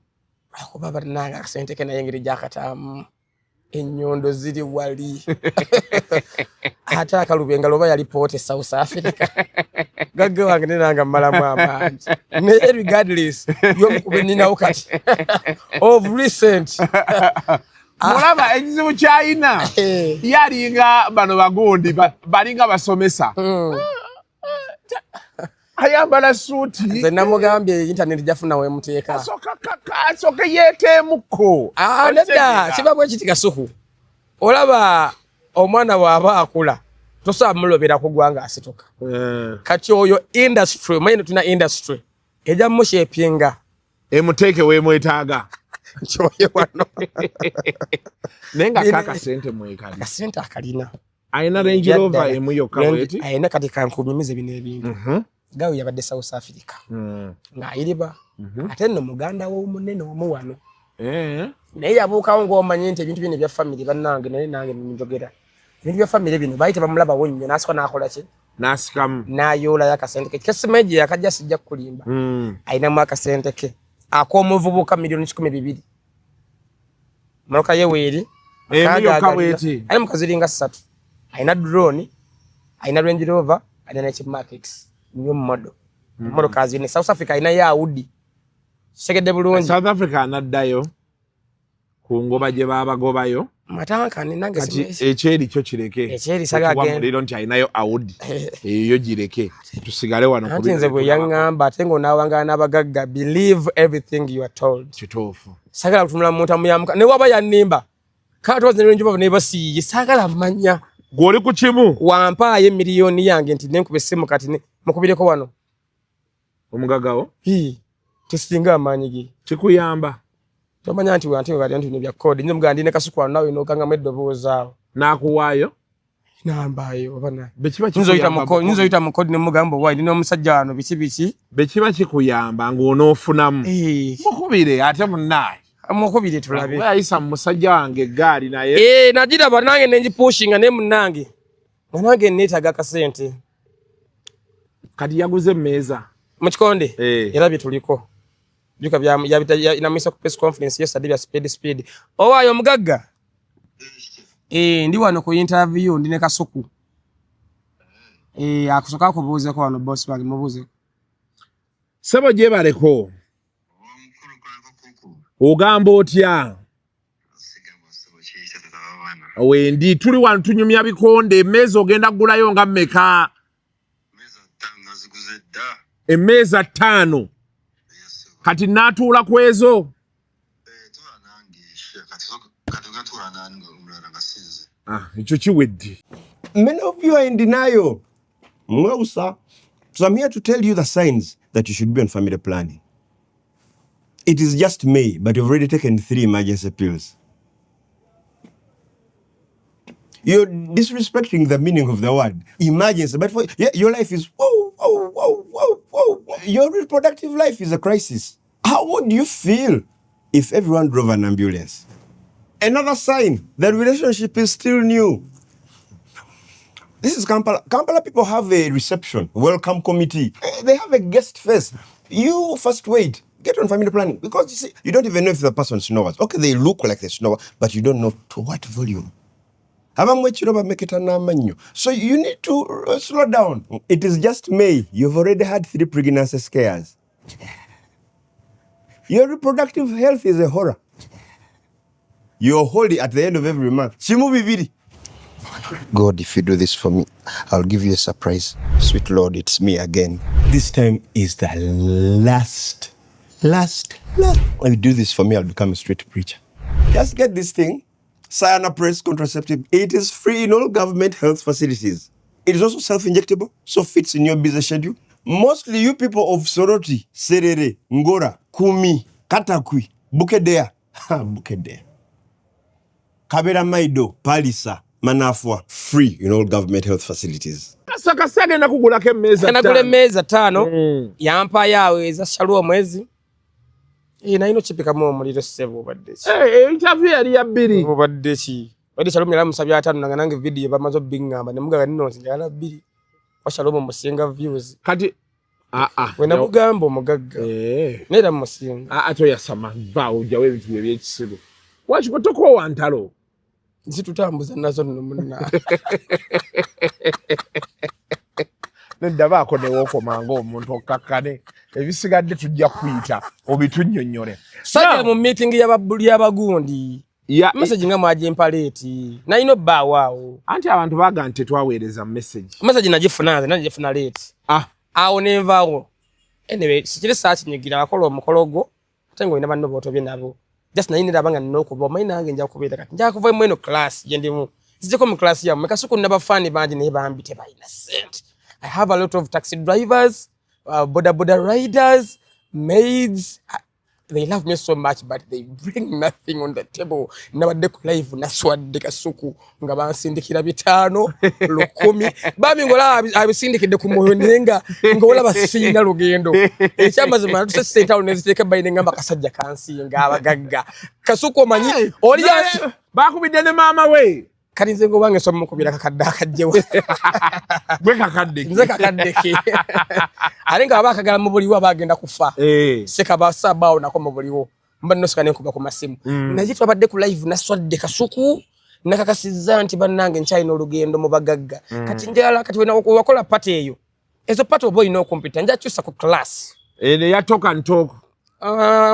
lwakuba bannange akasente ke naye engeri gyakataamu ennyondo ziri wali, ate akaluba engalo oba yalipoota e South Africa, gagge wange nenanga mmalamu amaanyi. Naye regardless y'omukuba enninawo kati of recent. Mulaba ekizibu kyayina, Eh. ye alinga bano bagundi balinga basomesa, ayambala suuti. Nze namugambye internet jafuna wemuteeka. Asooka yeeteemukko. Ah, nedda, kiba bwe kiti Kasuku, olaba omwana bw'aba akula tosobola mulobera ku ggwanga asituka. Kati oyo industry, omanyi tulina industry ejja mushapinga. Emuteeke weemwetaaga. Nkyoye wano. Naye nga kakasente mwekali. Akasente akalina. Alina Range Rover emu yokka bweti. Alina. Kati kankunyumize bino ebintu. Gawe yabadde South Africa ng'ayiriba, ate nno muganda w'omunene omu wano, naye yabuukawo ng'omanyi nti ebintu bino ebya family bannange, naye nange njogera ebintu bya family bino, baali tebamulabawo nnyo, n'asooka n'akola ki. N'asikamu. N'ayoolayo akasente ke kesimanyi gye yakajja, sijja kukulimba. Alinamu akasente ke ak'omuvubuka 12 million. Motoka ye weeri. Emu yokka bw'eti. Ali mukaziringa ssatu, alina drone, alina Range Rover, alina neki Mark X new model. Emotoka azirina South Africa, alinayo Audi, kitegedde bulungi. South Africa anaddayo ku ngoba gye baabagobayo. Matankani nange. Kati simanyi. Ekyeri kyo kireke. Ekyeri saga Okiwa agenda. muliro nti alinayo Audi, eyo yo gireke, tusigale wano ku Anti bino nze bwe bye tulabako. yaŋŋamba, ate ng'onaawangala n'abagagga, believe everything you are told. Kituufu. Sagala kutunula muntu amuyamuka ne waba yannimba katwazirenjuba ne basiiye, saagala mmanya. Gw'oli ku kimu. Wampaayo emiliyoni yange nti nenkuba essimu kati mukubireko wano. Omugagawo. Hii, tesinga amaanyi ge. Kikuyamba. Tomanya nti wanti wali nti bya code nyo mugandi ne Kasuku wano nawe nokangamu eddoboozi awo. N'akuwaayo. Nambayo oba na Bekiba nyinza oyita mu kikuyamba. code, nyinza oyita mu code ne mugamba wayi nina omusajja wano biki biki. Bekiba kikuyamba ng'onoofunamu, Eh. mukubire ate munnaaye. Mukubire tulabe. Oba yayisa mu musajja wange eggaali naye. Eh, nagiraba nange nenjipushinga naye munnange nga nange neetaaga akasente. Kati yaguze emmeeza. Mu kikonde. Eh. Era bye tuliko juka namwisa ku press conference yesterday bya speed speed. Owaayo omugagga. Eh, ndi wano ku interview, ndi ne Kasuku. Eh, akusooka akubuuzeko wano, boss wange, mubuuze. Sebo, gyebaleko, ogamba otya? Wendi, tuli wano tunyumya bikonde. Emmeeza ogenda kugulayo nga mmeka? Emmeeza ttaano. Kati naatuula ku ezo? Ah, ekyo kiwedde. Many of you are in denial. Mweusa. So I'm here to tell you the signs that you should be on family planning. It is just May, but you've already taken three emergency pills. You're disrespecting the meaning of the word emergency. But for yeah, your life is whoa, whoa, whoa, whoa, whoa. Your reproductive life is a crisis. How would you feel if everyone drove an ambulance? Another sign that relationship is still new. This is Kampala. Kampala people have a reception, welcome committee. They have a guest face. You first wait. Get on family planning because you see, you don't even know if the person snores. Okay, they look like they snore, but you don't know to what volume. Abamu ekiro bameketa n'amannyo, so you need to slow down. It is just May, you've already had three pregnancy scares. Your reproductive health is a horror. You're holy at the end of every month, kimu bibiri. God, if you do this for me, I'll give you a surprise. Sweet Lord, it's me again. This time is the last, last, last. When you do this for me, I'll become a street preacher. Just get this thing, Sayana Press contraceptive. It is free in all government health facilities. It is also self-injectable, so fits in your busy schedule. Mostly you people of Soroti, Serere, Ngora, Kumi, Katakwi, Bukedea, Bukedea, Kaberamaido, Palisa, Manafwa, free in all government health facilities. Kasaka agenda kugulako emmeeza Nagula ttaano. Emmeeza ttaano. Yampayo awo eza shalu omwezi. Eh, nalina okipikamu omuliro ssebo, obadde ki? Eh, interview yali ya bbiri. Obadde ki? Badde Shalom yali amusabye ataano, nange nange video bamaze obiŋŋamba ne mugaga nno nze njagala bbiri wa Shalom musinga views. Kati ah, ah, we namugamba omugagga Eh. neera musinga. Ah, ate oyasama, vaawo ojjawo ebintu bye ebyekisiru. Waki tokoowa ntalo? Nsi tutambuza nazo nno munna. Nedda, baako newookoma ng'omuntu okkakkane, ebisigadde tujja kuyita obitunnyonnyole. Sajja mu meeting y'abagundi Ya- message nga mwagimpa late, nalina obbaawo awo. Anti abantu baaga nti tetwaweereza message. Message nagifuna nze, nagifuna late. Ah. Awo nenvaawo. Anyway, sikiri saakinyigira akola omukolo gwo ate ng'olina banno bootobye nabo. Just naye niraba nga nina okuba omanyi nange nja kubeera kati nja kuva mu eno class gye ndimu nzijeko mu class yammwe. Kasuku nabafaani bangi naye bambi tebalina ssente. I have a lot of taxi drivers, boda boda riders, maids. They love me so much, but they bring nothing on the table. Nabadde ku live naswadde, Kasuku, nga bansindikira 500, 1,000. Bami ng'olaba abisindikidde ku mwoyo naye nga ng'olaba siyina lugendo. Ekyamazima natuse ssente awo neziteeka ebbali ne ngamba kasajja kansinga abagagga. Kasuku omanyi oli Bakubidde ne maama we. Kati nze ngobange nsoma mukubira kakadde akajjewa. Gwe kakadde nze kakadde ke ate nga aba akagala mu buliwo aba agenda kufa. Eh. Sekaba sabaawo nako mu buliwo mba nosika nenkuba ku masimu. Naye twabadde ku live naswadde Kasuku nakakasizza nti bannange nkyalina olugendo mu bagagga. Kati njala kati wakola pati eyo, ezo pati oba olina okumpita nja kyusa ku class eno eya talk and talk.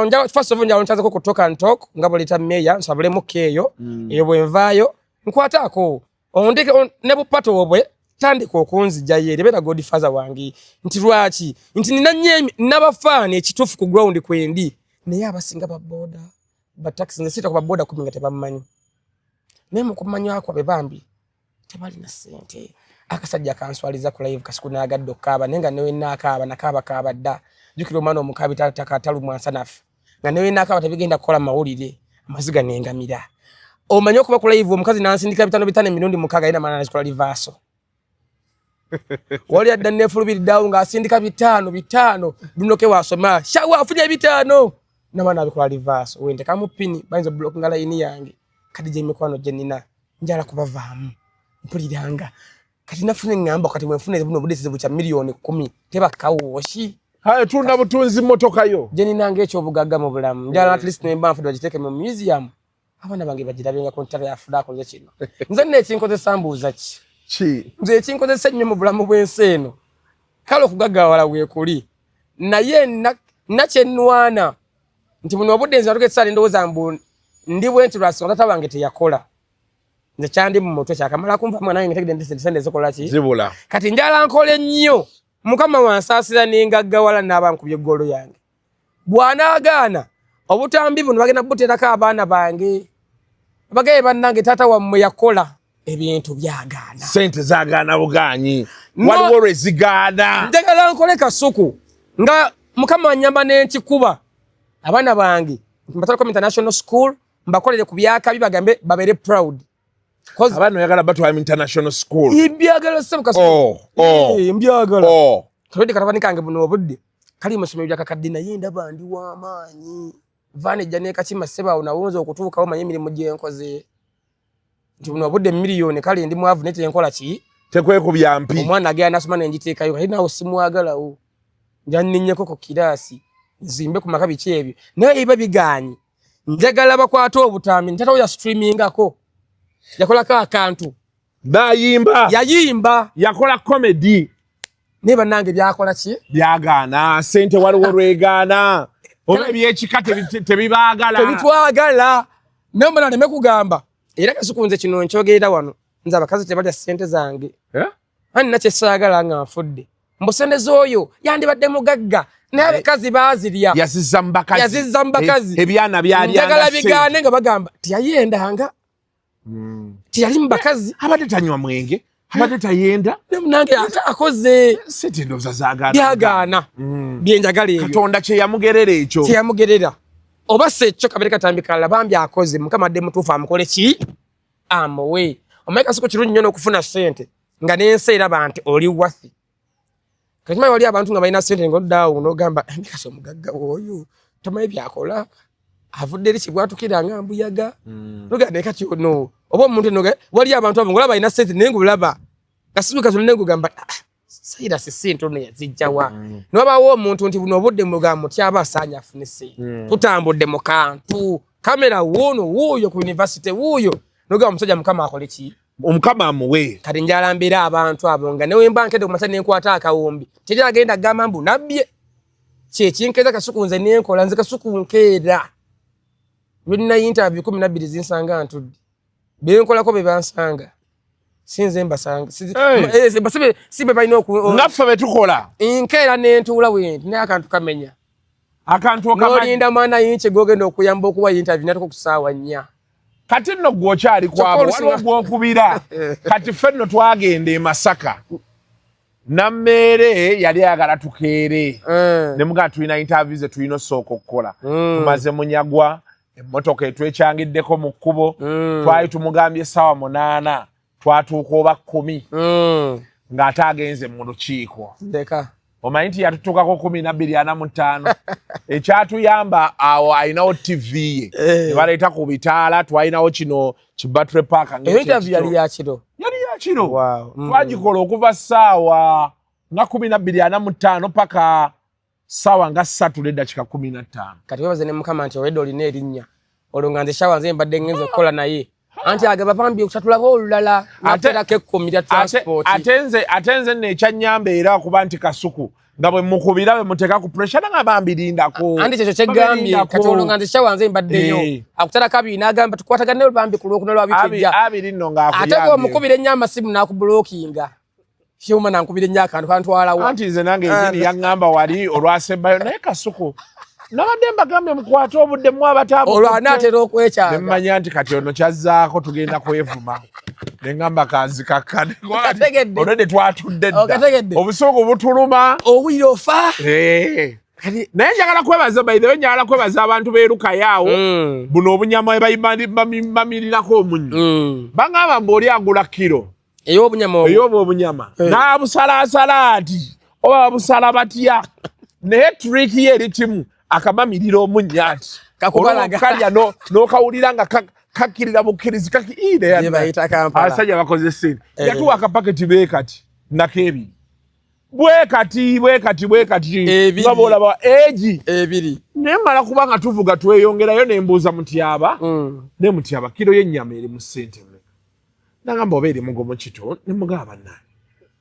Njala first of all njala nkyazako ku talk and talk nga bwoleta meya nsabulemu keeyo. Eyo bwenvaayo nkwataako ondeke ne bupato obwe tandika okunzijayo eri beera godfather wange nti lwaki nti nina nnyo nabafaani ekituufu ku ground kwendi, naye abasinga ba boda ba taxi nze siita ku ba boda 10 nga tebammanyi, naye mu kumanya kwabwe bambi tebalina ssente. Akasajja kanswaliza ku live Kasuku n'agadde okukaaba, naye nga newe naakaaba nakaaba kaaba dda. Jjukira omwana omukabi talumwa nsanafu, nga newe naakaaba tebigenda kukola mawulire, amaziga nengamira. Omanyi okuba ku live omukazi n'ansindikira 5 5 emirundi 6 yena maana nazikola reversal. Wali adda neefulubiriddeawo ng'asindika 5 5 lunoke wasoma shawa afunye 5 n'abaana abikola reversal. Wentekamu pini bayinza obulokinga layini yange. Kati gye emikwano gye nnina njala kubavaamu mpuliranga kati nafuna eŋŋamba kati wenfuna buno obudde ekizibu kya miliyoni 10 tebakawooshi. Haye tunda butunzi mmotoka yo gye nnina ng'ekyobugagga mu bulamu njala at least nemba nfudde bagiteeke mu museum abaana bange bagirabengako nti tata yafudde akoze kino. Nze nno ekinkozesa mbuuza ki? Ki? Nze ekinkozesa ennyo mu bulamu bw'ensi eno kale okugaggawala weekuli, naye nakyenwana nti buno obudde nze natuka ekiseera ndowooza mbu ndi bwe nti lwasonga tata wange teyakola nze kyandi mu mutwe kyakamala kunva mwana wange ntegedde nti sente zikola ki? Zibula. Kati njala nkole nnyo Mukama wansaasira nengaggawala n'aba nkubye eggolo yange. Bw'anaagaana obutambi buno bagenda buteerako abaana bange bagaye bannange taata wammwe yakola ebintu byagaana. Sente zaagaana bugaanyi. Waliwo lwe zigaana. Njagala nkole Kasuku nga Mukama annyamba n'enkikuba abaana bange mbatwaleko mu international school mbakolere ku byakabi bagambe babeere proud. Abaana oyagala batwala mu international school. Mbyagala ssebo Kasuku. Mbyagala. Kalodi katabani kange buno obudde kali mu ssomero lya kakadde naye ndaba ndi w'amaanyi. Vaana ejja n'ekakima ssebo awo nawonza okutuukawo manye emirimu gye nkoze. Nti buno obudde miliyoni kale ndi mwavu naye tenkola ki? Tekwekubya mpi. Omwana agenda n'asoma ne ngiteekayo kati naawe simwagalawo. Nja nninnyeko ku kiraasi nzimbe ku maka biki ebyo naye biba bigaanyi. Njagala bakwate obutambi nti taata ya streamingako yakolako akantu Nayimba. Yayimba. Yakola comedy. Naye bannange byakola ki? Byagaana sente waliwo lwegaana oba ebyekika tebibaagala tebitwagala. Naye mbona aleme kugamba era Kasuku nze kino nkyogerera wano nze abakazi tebalya sente zange. Ani nakye saagala nga nfudde mbu sente z'oyo yandibadde mugagga naye abakazi baazirya. Yazizza mu bakazi. Yazizza mu bakazi. Ebyana byalyanga njagala bigaane nga bagamba tiyayendanga tiyali mu bakazi. Abadde tanywa mwenge, abadde tayenda. Nange ate akoze sente ndowooza zaagaana. Byagaana. Byenjagala ebyo. Katonda kye yamugerera ekyo. Kye yamugerera. Oba si ekyo kabere katambi kalala bambi akoze Mukama adde mutuufu amukole ki? Amuwe. Omanyi Kasuku kirungi nnyo n'okufuna ssente nga n'ensi eraba nti oli wathi. Kati manyi wali abantu nga balina ssente ng'oddaawo n'ogamba kasi omugagga oyo tomanyi by'akola avudde eri kibwatukira nga mbuyaga. Nogamba naye kati ono oba omuntu eno wali abantu abo ng'olaba alina ssente naye ng'olaba kasuku katono naye ng'ogamba Cyrus ssente ono yazijjawa. Ne wabaawo omuntu nti buno obudde mugamba muti aba asaanye afune ssente. Tutambudde mu kantu kamera wuuno wuuyo ku university wuuyo nogamba omusajja Mukama akole ki? Omukama amuwe. Kati njala mbeera abantu abo nga ne mba nkedde ku makya ne nkwata akawumbi teri agenda kugamba mbu nabbye. Kyekinkeeza Kasuku nze nenkola nze Kasuku nkeera. Lwe interview 12 zinsanga ntudde. Benkolako be bansanga. Sinze mbasanga. Si be balina oku ngaffe be tukola. Nkeera ne ntuula bwe nti naye akantu kamenya. Akantu okamanyi. N'olinda mwana yinki gw'ogenda okuyamba okuwa interview natuka ku ssaawa 4. Kati nno gwe okyali kwabo waliwo gw'okubira. Kati ffe nno twagenda e Masaka. Nammeere yali ayagala tukeere. Ne mugamba tulina interview ze tulina osooka okukola. Tumaze Munyagwa, emmotoka etwekyangiddeko mu kkubo. Twali tumugambye essaawa 8 twatuuka oba 10. Ng'ate agenze mu lukiiko. Ndeka. Omanyi nti yatutuukako 12:45. Ekyatuyamba awo alinawo TV ye ne baleeta ku bitaala, twalinawo kino ki battery pack. Eyo interview yali ya kiro? Yali ya kiro. Twagikola okuva ssaawa nga 12:45 paka ssaawa nga 3:15. Kati webaze ne Mukama nti olwedde olina erinnya olwo, nga nze Shawa nze mbadde ngenza okukola naye, anti agamba bambi okusatulako olulala naterako ekkumi lya transport. Ate nze nno ekyannyamba era kuba nti Kasuku nga bwe mukubira, bwe muteeka ku pressure, nanga bambirindako. Anti kyekyo kyeggambye, kati olwo nga nze Shawa nze mbaddeyo akuterako abiri n'agamba tukwatagane bambi ku Lwokuna lwa wiiki ejja. Abiri nno Ate ng'akuyambye. bw'omukubira ennyo amasimu n'akublockinga. Kyuma nankubira ennyo akantu kantwalawo. Anti nze nange enyini yaŋŋamba wali olwasembayo, naye Kasuku nabadde mbagambye mukwate obudde mu abataabu. Olwo anaatera okwekyanga. Nemmanya nti kati ono kyazzaako tugenda kwevuma, neŋŋamba kanzikakkane. Okategedde. Olwedde twatudde dda. Okategedde. Obusungu butuluma. Owulira ofa. Naye njagala kwebaza, by the way, njagala kwebaza abantu beerukayaawo buno obunyama bwe bamirirako omunnyo. Baŋŋamba mbu oli agula kiro ey'obunyama obwo. Ey'obwo obunyama n'abusalaasala ati oba babusala batya, naye trick ye eri kimu, akamamirira omunnyo ati Kakubalaga. Olwo kalya n'okawulira nga kakkirira bukkirizi kaki. Ii, naye Gye bayita Kampala. Abasajja bakoze sente. Yatuwa akapaketi bwe kati nakebiri bwe kati bwe kati bwe kati. Ebiri. Nga bw'olaba egi. Ebiri. Naye mala kuba nga tuvuga tweyongerayo, nembuuza Mutyaba, ne Mutyaba, kiro y'ennyama eri mu ssente mmeka? Nagamba oba eri mugomo kito, nemugamba bannange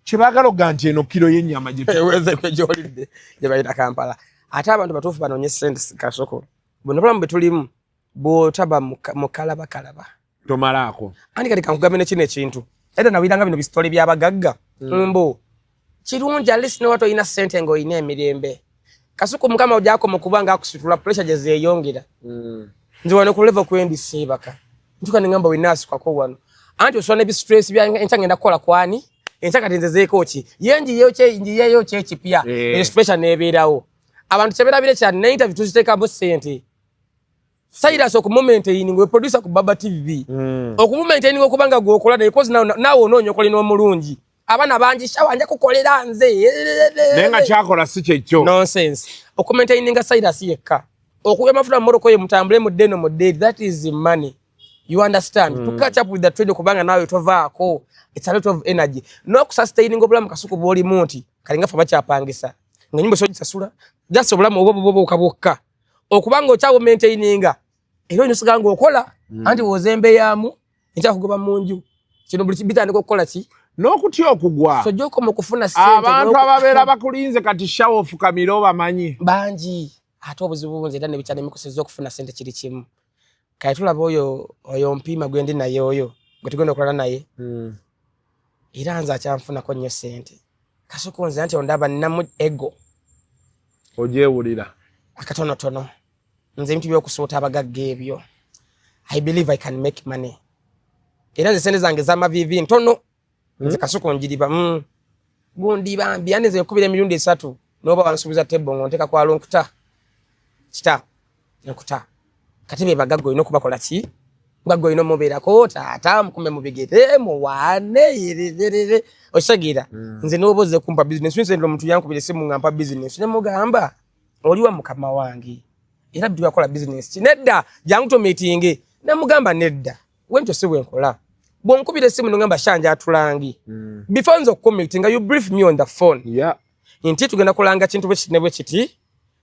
kyebaagala okuga nti eno kiro y'ennyama gye Eweze kwe gyolidde. Gye bayita Kampala. Ate abantu batuufu banoonye sente. Kasoko buno bulamu bwe tulimu, bw'otaba mukalabakalaba Tomalaako. Anti kati kankugambe ne kino ekintu, era nawuliranga bino bisitole by'abagagga mbu kirungi, at least noba tolina ssente ng'olina emirembe. Kasuku, Mukama ogyakoma okuba nga akusitula, pressure gye zeeyongera. Nze wano ku level kwendi seebaka, ntuka nengamba wenaasikako wano, anti osobola nebistress bya enkya ngenda kukola kwani enkya, kati nze zeeko ki ye njiyeyo ki ekipya. Eyo pressure nebeerawo. Abantu kyeberabire kyani, ne interview tuziteekamu ssente. Cyrus okumumaintaining, we producer ku Baba TV, okumumaintaining okuba nga gwokola naye, cause naawe onoonya okolina omulungi, abaana bangi, Shawa nja kukolera nze. Naye nga kyakola si kyekyo. Nonsense. Okumaintaininga Cyrus yekka, okuwa amafuta mu motoka oyo, mutambule mu ddeno mu dderi, that is money, you understand? To catch up with the trade, kubanga naawe tovaako, it's a lot of energy n'okusustaininga obulamu Kasuku bw'olimu, nti kalinga ffe bakyapangisa nga nyumba sogisasula, just obulamu obwo bwo bwokka bwokka, okubanga okyawo maintaininga era olina osigala ng'okola. Anti wozembeyaamu ekyakugoba mu nju, kino buli bitandika okukola ki. N'okutya okugwa. So gyokoma okufuna ssente Abantu ababeera bakulinze kati, Shawa ofukamire obamanyi. Bangi. Ate obuzibu bunze era nebikyanemikoseza okufuna ssente kiri kimu. Kale tulaba oyo oyo mpiima gwe ndi naye, oyo gwe tugenda okulala naye, era nze akyanfunako nnyo ssente. Kasuku nze anti ondaba nnamu ego. Ogyewulira. Akatonotono. Nze ebintu byokusuuta abagagga ebyo, I believe I can make money. Era nze sente zange zamavivi ntono. Nze Kasuku njiriba gundi bambi, andi nze nkubira emirundi esatu noba wansuubiza tebo ngo nteeka kwalo nkuta kita nkuta. Kati be bagagga olina okubakola ki, mugagga olina omubeerako taata, mukume mubigere muwaane yererere, okitegeera? Nze noba ozze kumpa business, nze omuntu yankubira esimu nga mpa business, ne mugamba oli wa mukama wange era tuyakola business ki, nedda jangu tomeetinge, nemugamba nedda, wentyo si bwenkola. Bwonkubira esimu nogamba shanja atulangi, before nze okumeetinga, you brief me on the phone nti tugenda kulanga kintu bwe kiti ne bwe kiti,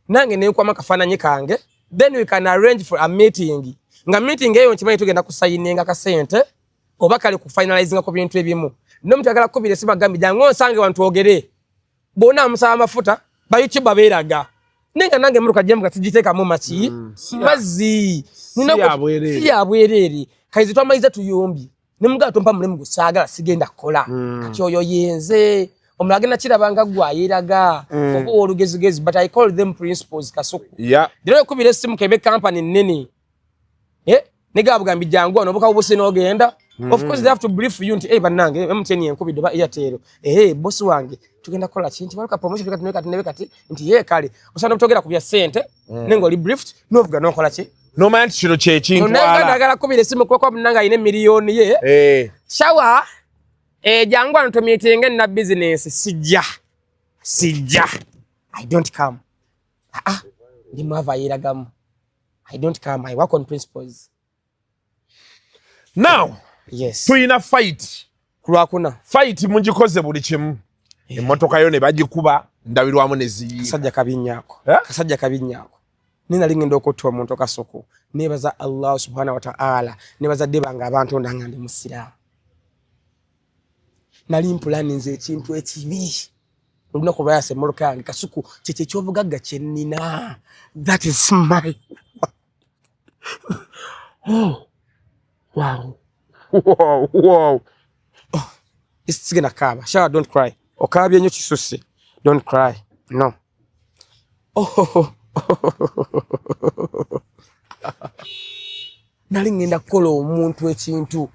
nange nenkwama akafaananyi kange, then we can arrange for a meeting, nga meeting eyo nkimanyi tugenda kusayininga kasente oba kale kufinalizinga ku bintu ebimu. N'omuntu agala kukubira esimu agambye jangu onsange wano twogere, bwona amusaba amafuta ba YouTube beeraga, naye nga nange emmotoka gyemuga sigiteekamu maki mazzi. Si ya bwereere. Si ya bwereere. Kaizi twamaliza tuyombye, nemugaa tompa mulimu gwe saagala, sigenda kukola. Kati oyo yenze omulala agenda kiraba nga gwe ayeraga oba olugezigezi, but I call them principles, Kasuku. Leero ekubira essimu kebe kampani nnene, eh, negabugambye jangu wano obuka bubuse n'ogenda. Of course they have to brief you nti, hey, bannange MTN enkubidde oba Airtel, eh, boss wange tugenda kukola ki, nti waluka promotion kati kati nebe kati nti ye kale osanga togera ku bya ssente naye ng'oli briefed n'ovuga n'okola ki. Nomanya nti kino kyekintwala. Nagala kubira esimu kuba munange alina emiliyoni ye. Shawa, jangu wano tumiitinge nna bizinensi, sijja sijja. I don't come. Ah, ah, ndi mwavu ayeragamu. I don't come. I work on principles. Now, yes, tuyina fight. Kulwakuna. Fight mugikoze buli kimu. Emmotoka yo ne bagikuba ndabirwamu ne ziyiika. Kasajja kabinnyako. Eh? Kasajja kabinnyako. Naye nali ngenda okutta omuntu Kasuku. Neebaza Allah subhanahu wa ta'ala ne bazadde bange abantonda nga ndi musiraamu. Nali mpulaninze ekintu ekibi. Olunaku lwayasa emmotoka yange Kasuku kyekyo ekyobugagga kye nnina. That is my oh wow wow wow. Oh, sigenda kaaba. Shawa, don't cry. Okaabye nnyo kisusse. Don't cry. No. Oh. Nali ngenda kukola omuntu ekintu.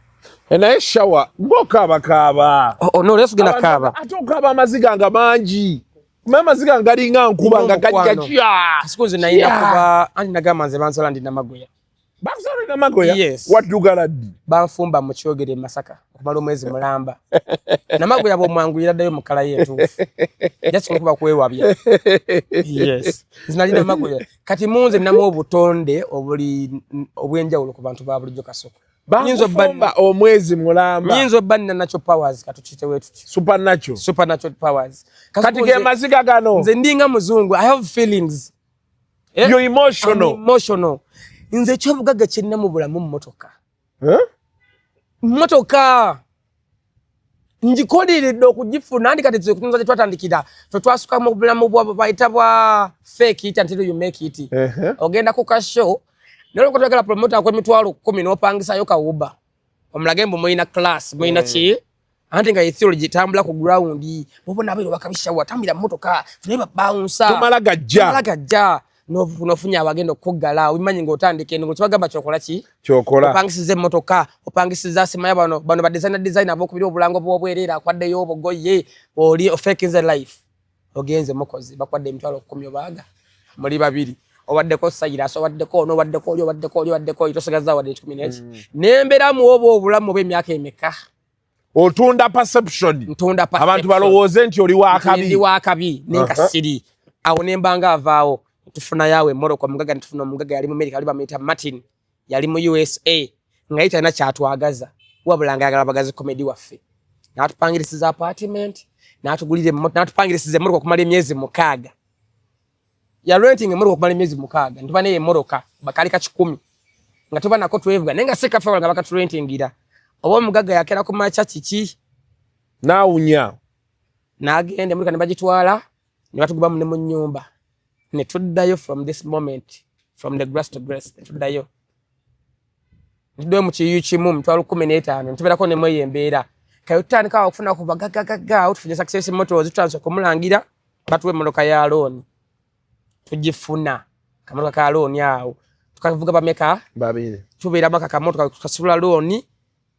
Naye Shawa ng'okaabakaaba. Oh, oh, no, leero sigenda kaaba. Ate okaaba amaziga nga mangi. Kumanya amaziga nga galinga nkuba nga gajja kya. Kasuku nze nalina kuba anti nagamba nze banzala ndi Namagoya. Bakusala Namagoya? Yes. Waddugala ddi? Banfumba mu Kyogere e Masaka okumala omwezi mulamba. Namagoya bw'omwanguyira ddayo mu kkala ye entuufu. Just kuba kwewabya. Yes. Nze nali Namagoya. Kati mu nze nnamu obutonde obuli obw'enjawulo ku bantu ba bulijjo Kasuku. Bakufumba omwezi mulamba. Nyinza obba nina natural powers katukite we tuti. Supernatural. Supernatural powers. Kati ge maziga gano. Nze ndinga muzungu. I have feelings. Eh? You're emotional. I'm emotional. Nze ekyobugagga kye nnina mu bulamu mmotoka. Eh? Mmotoka. Ngikoliridde okugifuna anti kati kutunza gye twatandikira ffe twasuka mu bulamu bwa bayita bwa fake it until you make it. Ogenda ku ka show naye olwokuba toyagala promoter akuwa 100,000 n'opangisayo ka Uber omulage mbu mulina class mulina ki anti nga ye theory gitambula ku ground bw'obona abeera obakabishawa tambira mmotoka ffe naye ba bouncer Tomala gajja. Tomala gajja. N'ofunya abagenda okukuggala obimanyi ng'otandika eno kibagamba kyokola ki kyokola opangisiza emmotoka opangisiza simanya bano bano ba designer designer abokubira obulango bw'obwereere akwaddeyo obugoye oli faking the life ogenze mukozi bakwadde 100,000 obaaga muli babiri obaddeko Cyrus obaddeko ono obaddeko oli obaddeko oli obaddeko oli tosigazza wadde ekikumi n'eki nembeeramu oba obulamu obw'emyaka emeka otunda perception ntunda perception abantu balowooze nti oli wakabi ndi wakabi nenkasiri awo nembanga avaawo tufuna yawe emmotoka omugaga netufuna omugaga yali mu America ali bamuyita Martin yali mu USA nga ye talina kyatwagaza wabula nga ayagala bagazi comedy waffe n'atupangirisiza apartment n'atugulira n'atupangirisiza emmotoka okumala emyezi 6 ya renting emmotoka okumala emyezi 6 ntuba naye emmotoka bakali ka 100 nga tuba nako twevuga naye nga si kafe nga bakaturentingira oba omugagga yakera ku makya kiki n'awunya n'agenda emmotoka ne bagitwala ne batugobamu ne mu nnyumba ne tuddayo from this moment from the grass to grass ne tuddayo mu kiyiyu kimu 15,000 ntubeerako ne mweyo embeera kayo tutandika okufuna ku bagagagagga awo tufunye Success Motors tutandise okumulangira batuwa emmotoka ya looni tugifuna kamotoka ka looni awo tukavuga bameka babiri tubeeramu ako akamotoka tukasula looni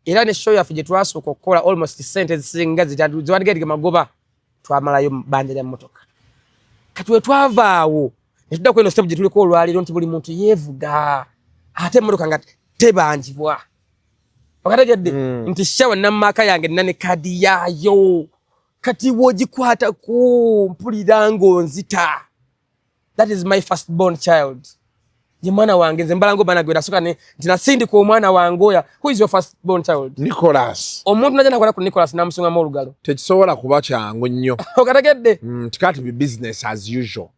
era ne show yaffe gye twasooka okukola almost sente ezisinga ziwandigadige magoba twamalayo bbanja lya mmotoka kati we twava awo ne tudda ku eno step gye tuliko olwaleero nti buli muntu yeevuga ate emmotoka nga tebanjibwa okategedde nti Shawa nammaaka yange nina ne kaadi yaayo kati w'ogikwatako mpulira ng'onzita that is my first born child ye mwana wange nze mbala ng'omwana gwe nasooka nti nasindika omwana wange oya who is your first born child Nicholas omuntu najja nakola ku Nicholas n'amusungamu olugalo tekisobola kuba kyangu nnyo okategedde it can't be business as usual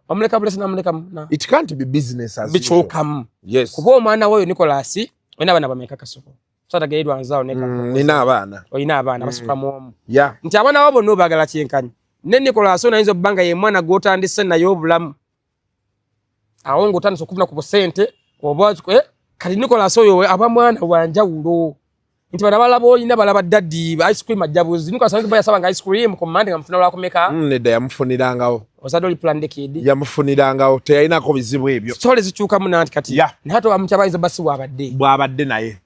omuleka bulesi n'amulekamu it can't be business as usual bikyukamu yes kuba omwana woyo Nicholas olina abaana bameka Kasuku satageerwa nzaawo nina abaana olina abaana basukamu omu yeah nti abaana bo bonna obaagala kyenkanyi ne Nicholas ono ayinza obba nga ye mwana gw'otandise naye obulamu awo ng'otandise okufuna ku busente oba kati Nicholas oyo aba mwana wa njawulo nti bano abalala olina balaba daddy ice cream ajja buzi Nicholas ayinza obba yasabanga ice cream ku Monday nga mufuna lwakumeka nedda yamufunirangawo ozadde oli planned kid yamufunirangawo teyalinako bizibu ebyo story zikyukamu nanti kati naye ate omukyala ayinza obba si bw'abadde bw'abadde naye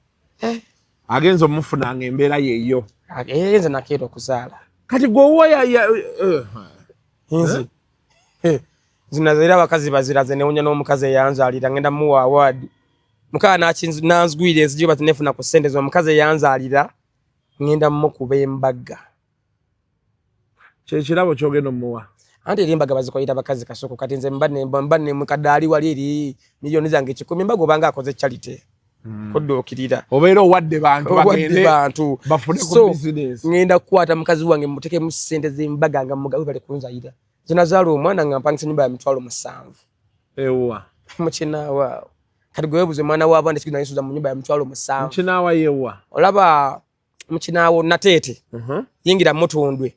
agenza omufunanga embeera yeeyo nze nakeera okuzaala kati gwe owuwo nze nze abakazi bazira nze newunya n'omukazi eyanzaalira ngenda muwa award mukaa nanzigwira enzijo bati nefuna ku ssente omukazi eyanzaalira ngenda mukuba embaga kyekirabo kyogenda omuwa Anti eri embaga bazikolera bakazi, Kasuku. Kati nze mba nemukadde ali wali eri miliyoni zange 100, embaga obanga akoze charity kudduukirira. Obeera owadde bantu. Owadde bagende bantu. bafune ku So, business. Ngenda kukwata mukazi wange mutekemu ssente z'embaga nga mugabe bale kunzayira. Nze nazaala omwana nga mpangisa nyumba ya 70,000. Ewa? Mukinaawa. Kati gwe weebuze, omwana w'abaana ekigenda nsuza mu nyumba ya 70,000. Mukinaawa yewa? Olaba mukinaawo Nateete, yingira Mutundwe.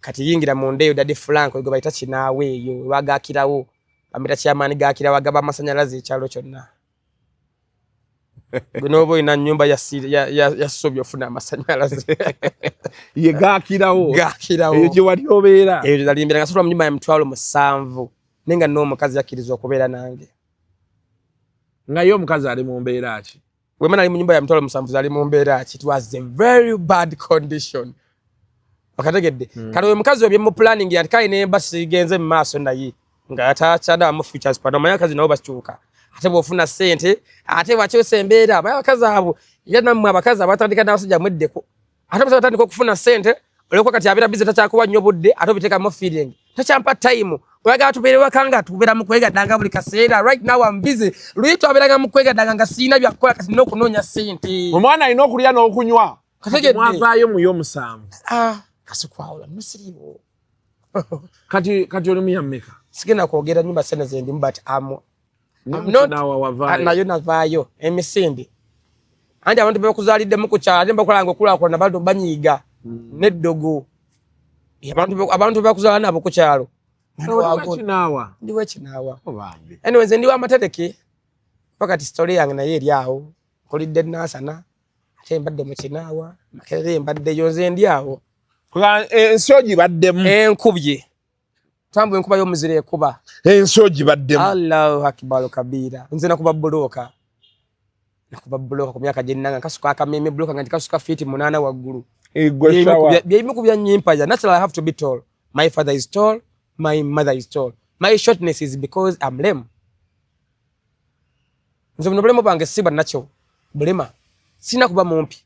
Kati yingira munda eyo, Daddy Frank gwe bayita Kinaawa eyo wagakirawo, bamita kyamaani gakirawo, agaba amasanyalaze ekyalo kyonna. Gwe n'oba olina nyumba ya ssobi, ofuna amasanyalaze. Ye gakirawo? Gakirawo. Eyo gye wali obeera? Eyo gyalimbira nga sula mu nyumba ya 70,000, naye nga n'omukazi yakkiriza okubeera nange. Nga ye omukazi ali mu mbeera ki? Wema nali mu nyumba ya 70,000, zali mu mbeera ki? It was a very bad condition, okategedde? Kati oyo mukazi oyo byemu planning yanti kale nemba sigenze mu maaso naye nga atakyadamu futures pano. Omanyi abakazi nabo bakyuka, ate bw'ofuna ssente ate wakyusa embeera. Amanyi abakazi abo, era nammwe abakazi abatandika n'abasajja mweddeko. Ate omusajja atandika okufuna ssente, olwokuba kati abeera busy, takyakuwa nnyo budde, ate obiteekamu feeling, takyampa time. Oyagala tubeere waka nga tubeera mu kwegaddanga buli kaseera. Right now I'm busy. Luli twabeeranga mu kwegaddanga nga siina byakukola, kati nina okunoonya ssente. Omwana alina okulya n'okunywa. Kategedde. Mwavaayo muyo 7? Ah, kasikwawula musiriiwo. Kati oli muyammeka? Sigenda kwogera nyumba sente zendimu, but am Naawa wavaayo? Nayo navaayo emisinde, anti abantu bebakuzaaliddemu ku kyalo ate bakolanga okulaakulana bado banyiiga neddogo. Abantu bebakuzaala nabo ku kyalo. Kinaawa? Ndiwo ekinaawa. Obambi. Anyway, nze ndiwo amatereke paka ti story yange naye eri awo. Nkulidde Nansana, ate mbadde mu Kinaawa, Makerere mbaddeyo, nze ndi awo. Ensi ogibaddemu. Enkubye tambu, enkuba y'omuzira ekuba. Ensi ogibaddemu. Allahu akbar kabira. Nze nakuba buloka, nakuba buloka ku myaka gyenanga, nkasuka akameme buloka nga ndikasuka fiiti 8 waggulu. Igwe shawa. Byebimu ku byanyimpaza. Naturally I have to be tall. My father is tall, my mother is tall. My shortness is because I'm lame. Nze buno bulema bwange si bwa bulema, sirina kuba mumpi.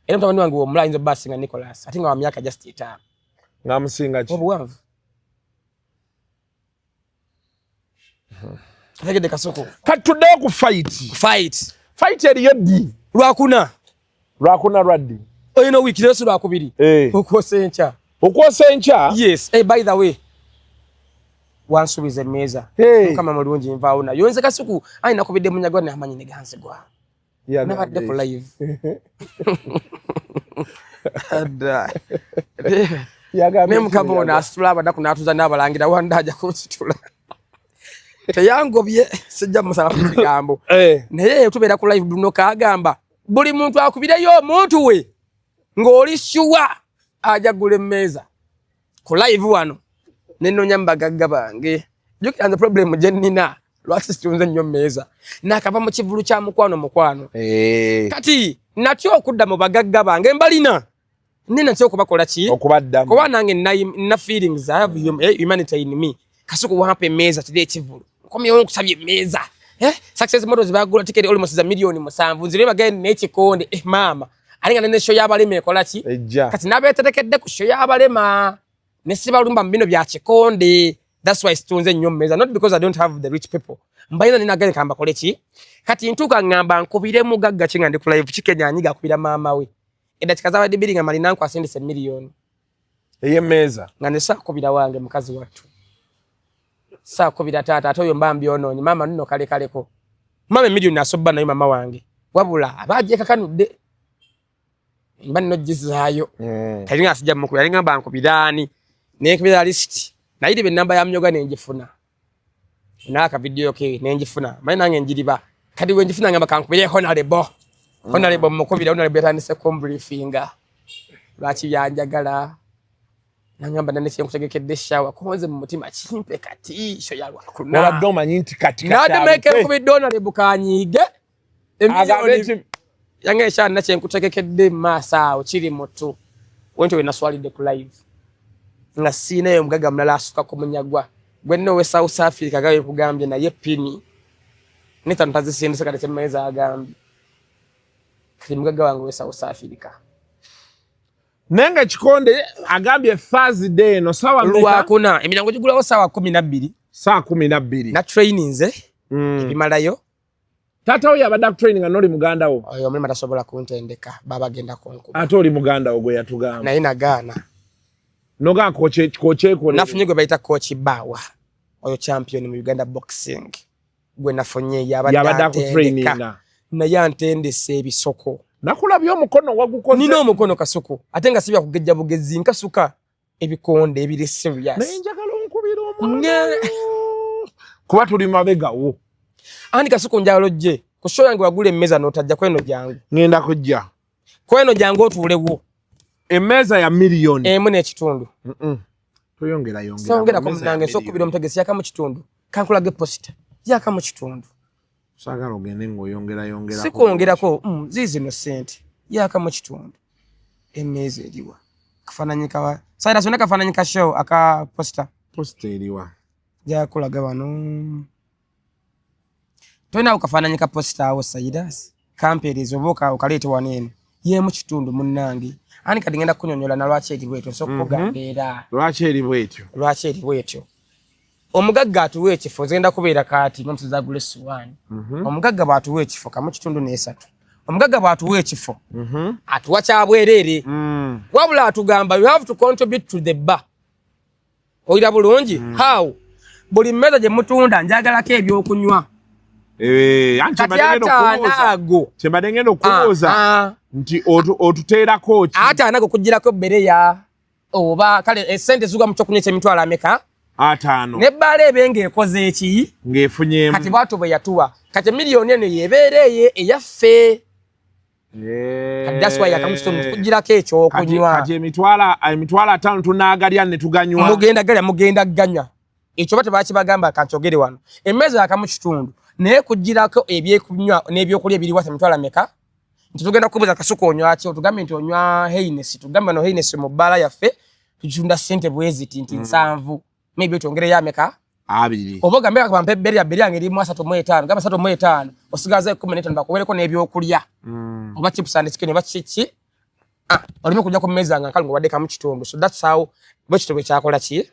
Era mutabani wange womula ayinza obba asinga Nicholas, ate nga wa myaka just 5. Ng'amusinga ki? Obuwanvu. Ategedde, Kasuku? Kati tuddeyo ku fight. Fight. Fight eriyo ddi? Lwakuna. Lwakuna lwaddi? Olina wiiki leero si lwakubiri? Eh. Okwosa enkya. Okwosa enkya? Yes. Hey, by the way, wansuubiza emmeeza. Hey. Mukama mulungi, nvaawo nayo nze Kasuku. Ayi, nakubidde Munyagwa n'amanyi ne ganzigwa. Nabadde ku live. Adda. Yagambye Ne Mukama ono asitula abanaku n'atuza n'abalangira, wanda ajja kunsitula. Teyangobye, sijja musala ku kigambo. Eh. Naye tubeera ku live buno, kagamba buli muntu akubireyo omuntu we ng'oli sure ajja kugula emmeeza ku live wano. Nenoonya mu bagagga bange. Jjukira nze problem gye nnina, lwaki situnze nnyo mmeeza, nakava mu kivulu kya mukwano mukwano. Eh. Kati natya okudda mu bagagga bange mbalina, nina natya okubakola ki? Okubaddamu. Kuba nange nina feelings. I have humanity in me. Kasuku, wampa emmeeza kiri ekivulu, nkomyewo nkusabye emmeeza. Eh? Success Motors bagula tiketi almost za 7 million, nzire bagende n'ekikonde. Eh, maama ate nga nene show y'abalema ekola ki? Ejja. Kati nabeeterekedde ku show y'abalema ne sibalumba mu bino bya kikonde. That's why situnze nnyo mmeeza, not because I don't have the rich people, mbalina, ninagende kambakole ki. Kati ntuuka ŋŋamba nkubire mugagga ki nga ndi ku live? Kikenya anyiga akubira maama we eddakiika zabadde 2 nga malina nkwasindisa emiliyoni. Ey'emmeeza. Nga ne saakubira wange mukazi wattu, saakubira taata, ate oyo mba mbyonoonye. Maama nno kale kaleko maama emiliyoni asobba nayo mama wange, wabula aba agyekakanudde mba nno gizaayo. Kali nga sijja mukubira, ali ngamba nkubiraani, nenkubira lisiti, nayiriba enamba ya Munyoga nenjifuna n'akavidiyo ke nenjifuna, manyi nange njiriba. Kati wenjifuna ngamba kankubire Honorable. Honorable mukubira, Honorable yatandise kumbriefinga lwaki byanjagala, nangamba nane kyenkutegekedde shower konze mu mutima kimpe kati show ya lwakuna. Wabadde omanyi nti kati nademeke nkubidde Honorable kanyiige. Agambe emiliyoni yange ekyana kyenkutegekedde mu maaso awo kiri mutu wentyo. We naswalidde ku live nga siinayo omugagga mulala asuka ku Munyagwa gwe nno owe South Africa gawe nkugambye naye pini netano tazisindise. Kati kyemmeeza agambye kati mugagga wange owe South Africa. Naye nga ekikonde agambye Thursday eno sawa lwakuna, emiryango gigulawo saawa 12. Saa 12. Na traininze ebimalayo. Taata wo yabadde akutraininga noli muganda wo? Oyo omulema tasobola kuntendeka, baba agenda kunkuba. Ate oli muganda wo gwe yatugamba. Naye nagaana. Nogaa kokyekole. Nafunye gwe bayita Coach Bawa, oyo champion mu Uganda boxing gwe nafunye, yabadde yabadde antendeka akutraininga. Naye antendese ebisoko. Nakulabye omukono wagukoze. Nina omukono kasuku, ate nga sibya kugejja bugezi, nkasuka ebikonde ebiri serious. Naye njagala onkubira omwana kuba tuli mabegawo. Andi kasuku, njagala ojje ku show yange, wagula emmeeza n'otajja kweno. Jangu. Ngenda kujja. Kweno jangu otuulewo. Emmeeza ya miliyoni 1.5. Toyongera yongera. Songerako munange, nsobola okubira omutegesi yakamu kitundu. Kankulage poster, yakamu kitundu. Saagala ogende ng'oyongera yongera. Sikwongerako, ziizino sente, yakamu kitundu. Emmeeza eriwa? Kafaananyi kawa Cyrus, olina kafaananyi ka show aka poster? Poster eriwa? Jakulaga wano. Tolinawo kafaananyi ka poster awo, Cyrus? Kampeereza oba okaleete wano. Eno yemu kitundu munnange. Ani kati ngenda kukunyonyola na lwaki eri bwetyo. Nsobola okukugamba era Lwaki eri bwetyo? Lwaki eri bwetyo? Omugagga atuwa ekifo, zigenda kubeera kaati nomusozi agula essuwaani. Omugagga bw'atuwa ekifo kamu kitundu n'esatu, omugagga bw'atuwa ekifo atuwa kyabwereere, wabula atugamba you have to contribute to the bar. Oyira bulungi? How? Buli mmeeza gye mutunda njagalako ebyokunywa. Eh, anti Kati kyembadde ngenda ataano okubuuza ago kyembadde ngenda okubuuza Ah, ah. nti otuteerako ki? Ataano ago kugirako bereya oba kale esente zigwa mu kyokunywa ekyemitwalo ameka? 50. Nebbaala ebe ng'ekoze eki? Ng'efunyeemu. Kati bwatyo bwe yatuwa. Kati miliyoni eno yebeera eye eyaffe. Kati that's why yakamukitundu kugirako ekyokunywa. Kati emitwalo 50 tunaagalya ne tuganywa? Mugenda galya, mugenda ganywa. Ekyo ba tebakibagamba, kankyogere wano. Emmeeza yakamu kitundu, naye kugirako ebyekunywa n'ebyokulya ebiri wasa emitwalo ameka? Nti tugenda kubuuza Kasuku onywa ki, otugambe nti onywa Heineken. Tugambe no Heineken mu bbaala yaffe tugitunda ssente bweziti nti 70, maybe otyongereyo ameka? 20. Oba ogambe bampe berya, berya nga erimu 35, gamba 35, osigaza 15, bakuwereko n'ebyokulya oba chips and chicken oba kiki. Ah, oleme kujja ku mmeeza nga nkalu ng'obadde kamu kitundu. So that's how bwe kityo bwe kyakola ki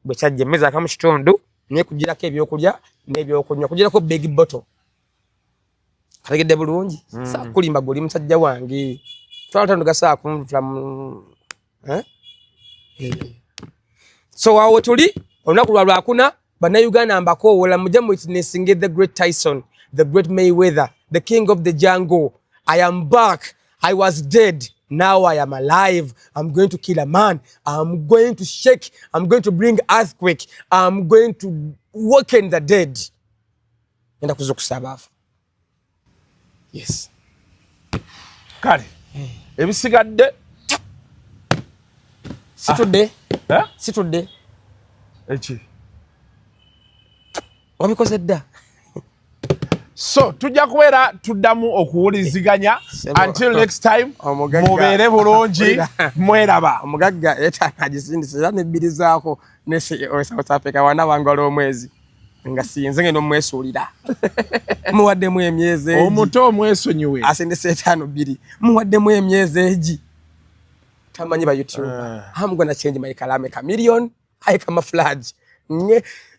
bwe kyajja, emmeeza akamu kitundu naye kugirako ebyokulya n'ebyokunywa, kugirako big bottle. Kategedde bulungi? Saakulimba, gwe oli musajja wange, twala tano gasaa kunfula eh? Eh. So awo tuli olunaku lwa Lwakuna. Bannayuganda mbakoowola mujje mu witnessing the great Tyson, the great Mayweather, the king of the jungle. I am back. I was dead, now I am alive. I'm going to kill a man. I'm going to shake. I'm going to bring earthquake. I'm going to waken the dead. Ngenda kuzukusa abaafu. Yes. Kale ebisigadde. Situdde. Eh? Situdde. Eki? Wabikoze dda. So tujja kubeera tuddamu okuwuliziganya. Until next time, mubeere bulungi, mweraba. Omugagga etaano agisindise era nebbirizaako ne CEO South Africa wana wangala omwezi nga sinze ngenda omwesuulira, muwaddemu emyezi egi. Omuto omwesonyiwe. Asindise etaano bbiri, muwaddemu emyezi egi, tamanyi ba YouTube. I'm gonna change my kalame chameleon, I camouflage.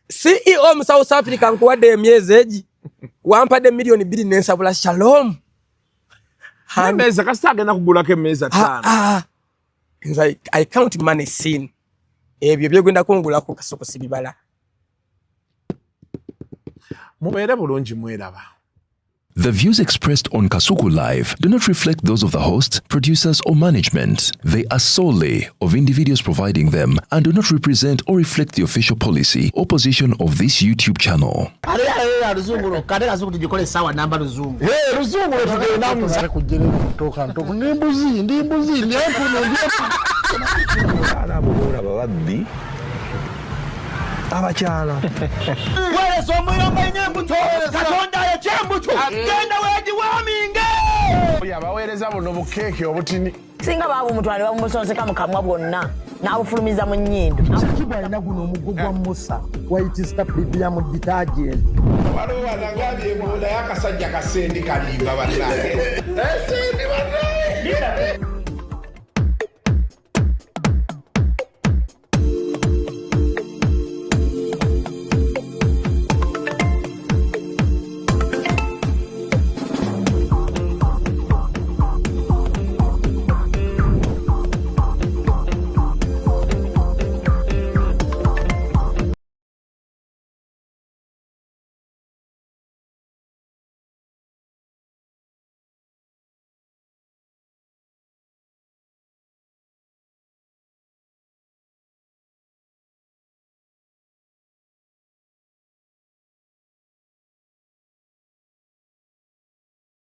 CEO mu South Africa, nkuwadde emyezi egi, wampadde miliyoni 2 nensabula shalom. Emmeeza kasita agenda kugulako emmeeza ttaano. Ah, nze I count money sin ebyo byegenda kungulako kasoko sibibala. Mubeere bulungi, mweraba. The views expressed on Kasuku Live do not reflect those of the host, producers, or management. They are solely of individuals providing them and do not represent or reflect the official policy or position of this YouTube channel. Ate luzungu lwokka, ate Kasuku tugikole essaawa namba luzungu. Luzungu lwetugendamu. Kujjerera ntoka ndi mbuzi, ndi mbuzi, ndi empunu, ndi Abakyala abo boolaba babbi abakyala. Weereza omuyomba ina embuto, Katonda ayokya embuto, genda weegiwaaminge. Abaweereza buno bukeeke obutini. Singa baabumutwala ne babumusonseka mu kamwa bwonna n'abufulumiza mu nnyindo. Kibwa alina guno omuggo gwa Musa, White Star Premium detergent. Waliwo wanagambye mbu naye akasajja kasendi kalimba bannange, esendi bannange.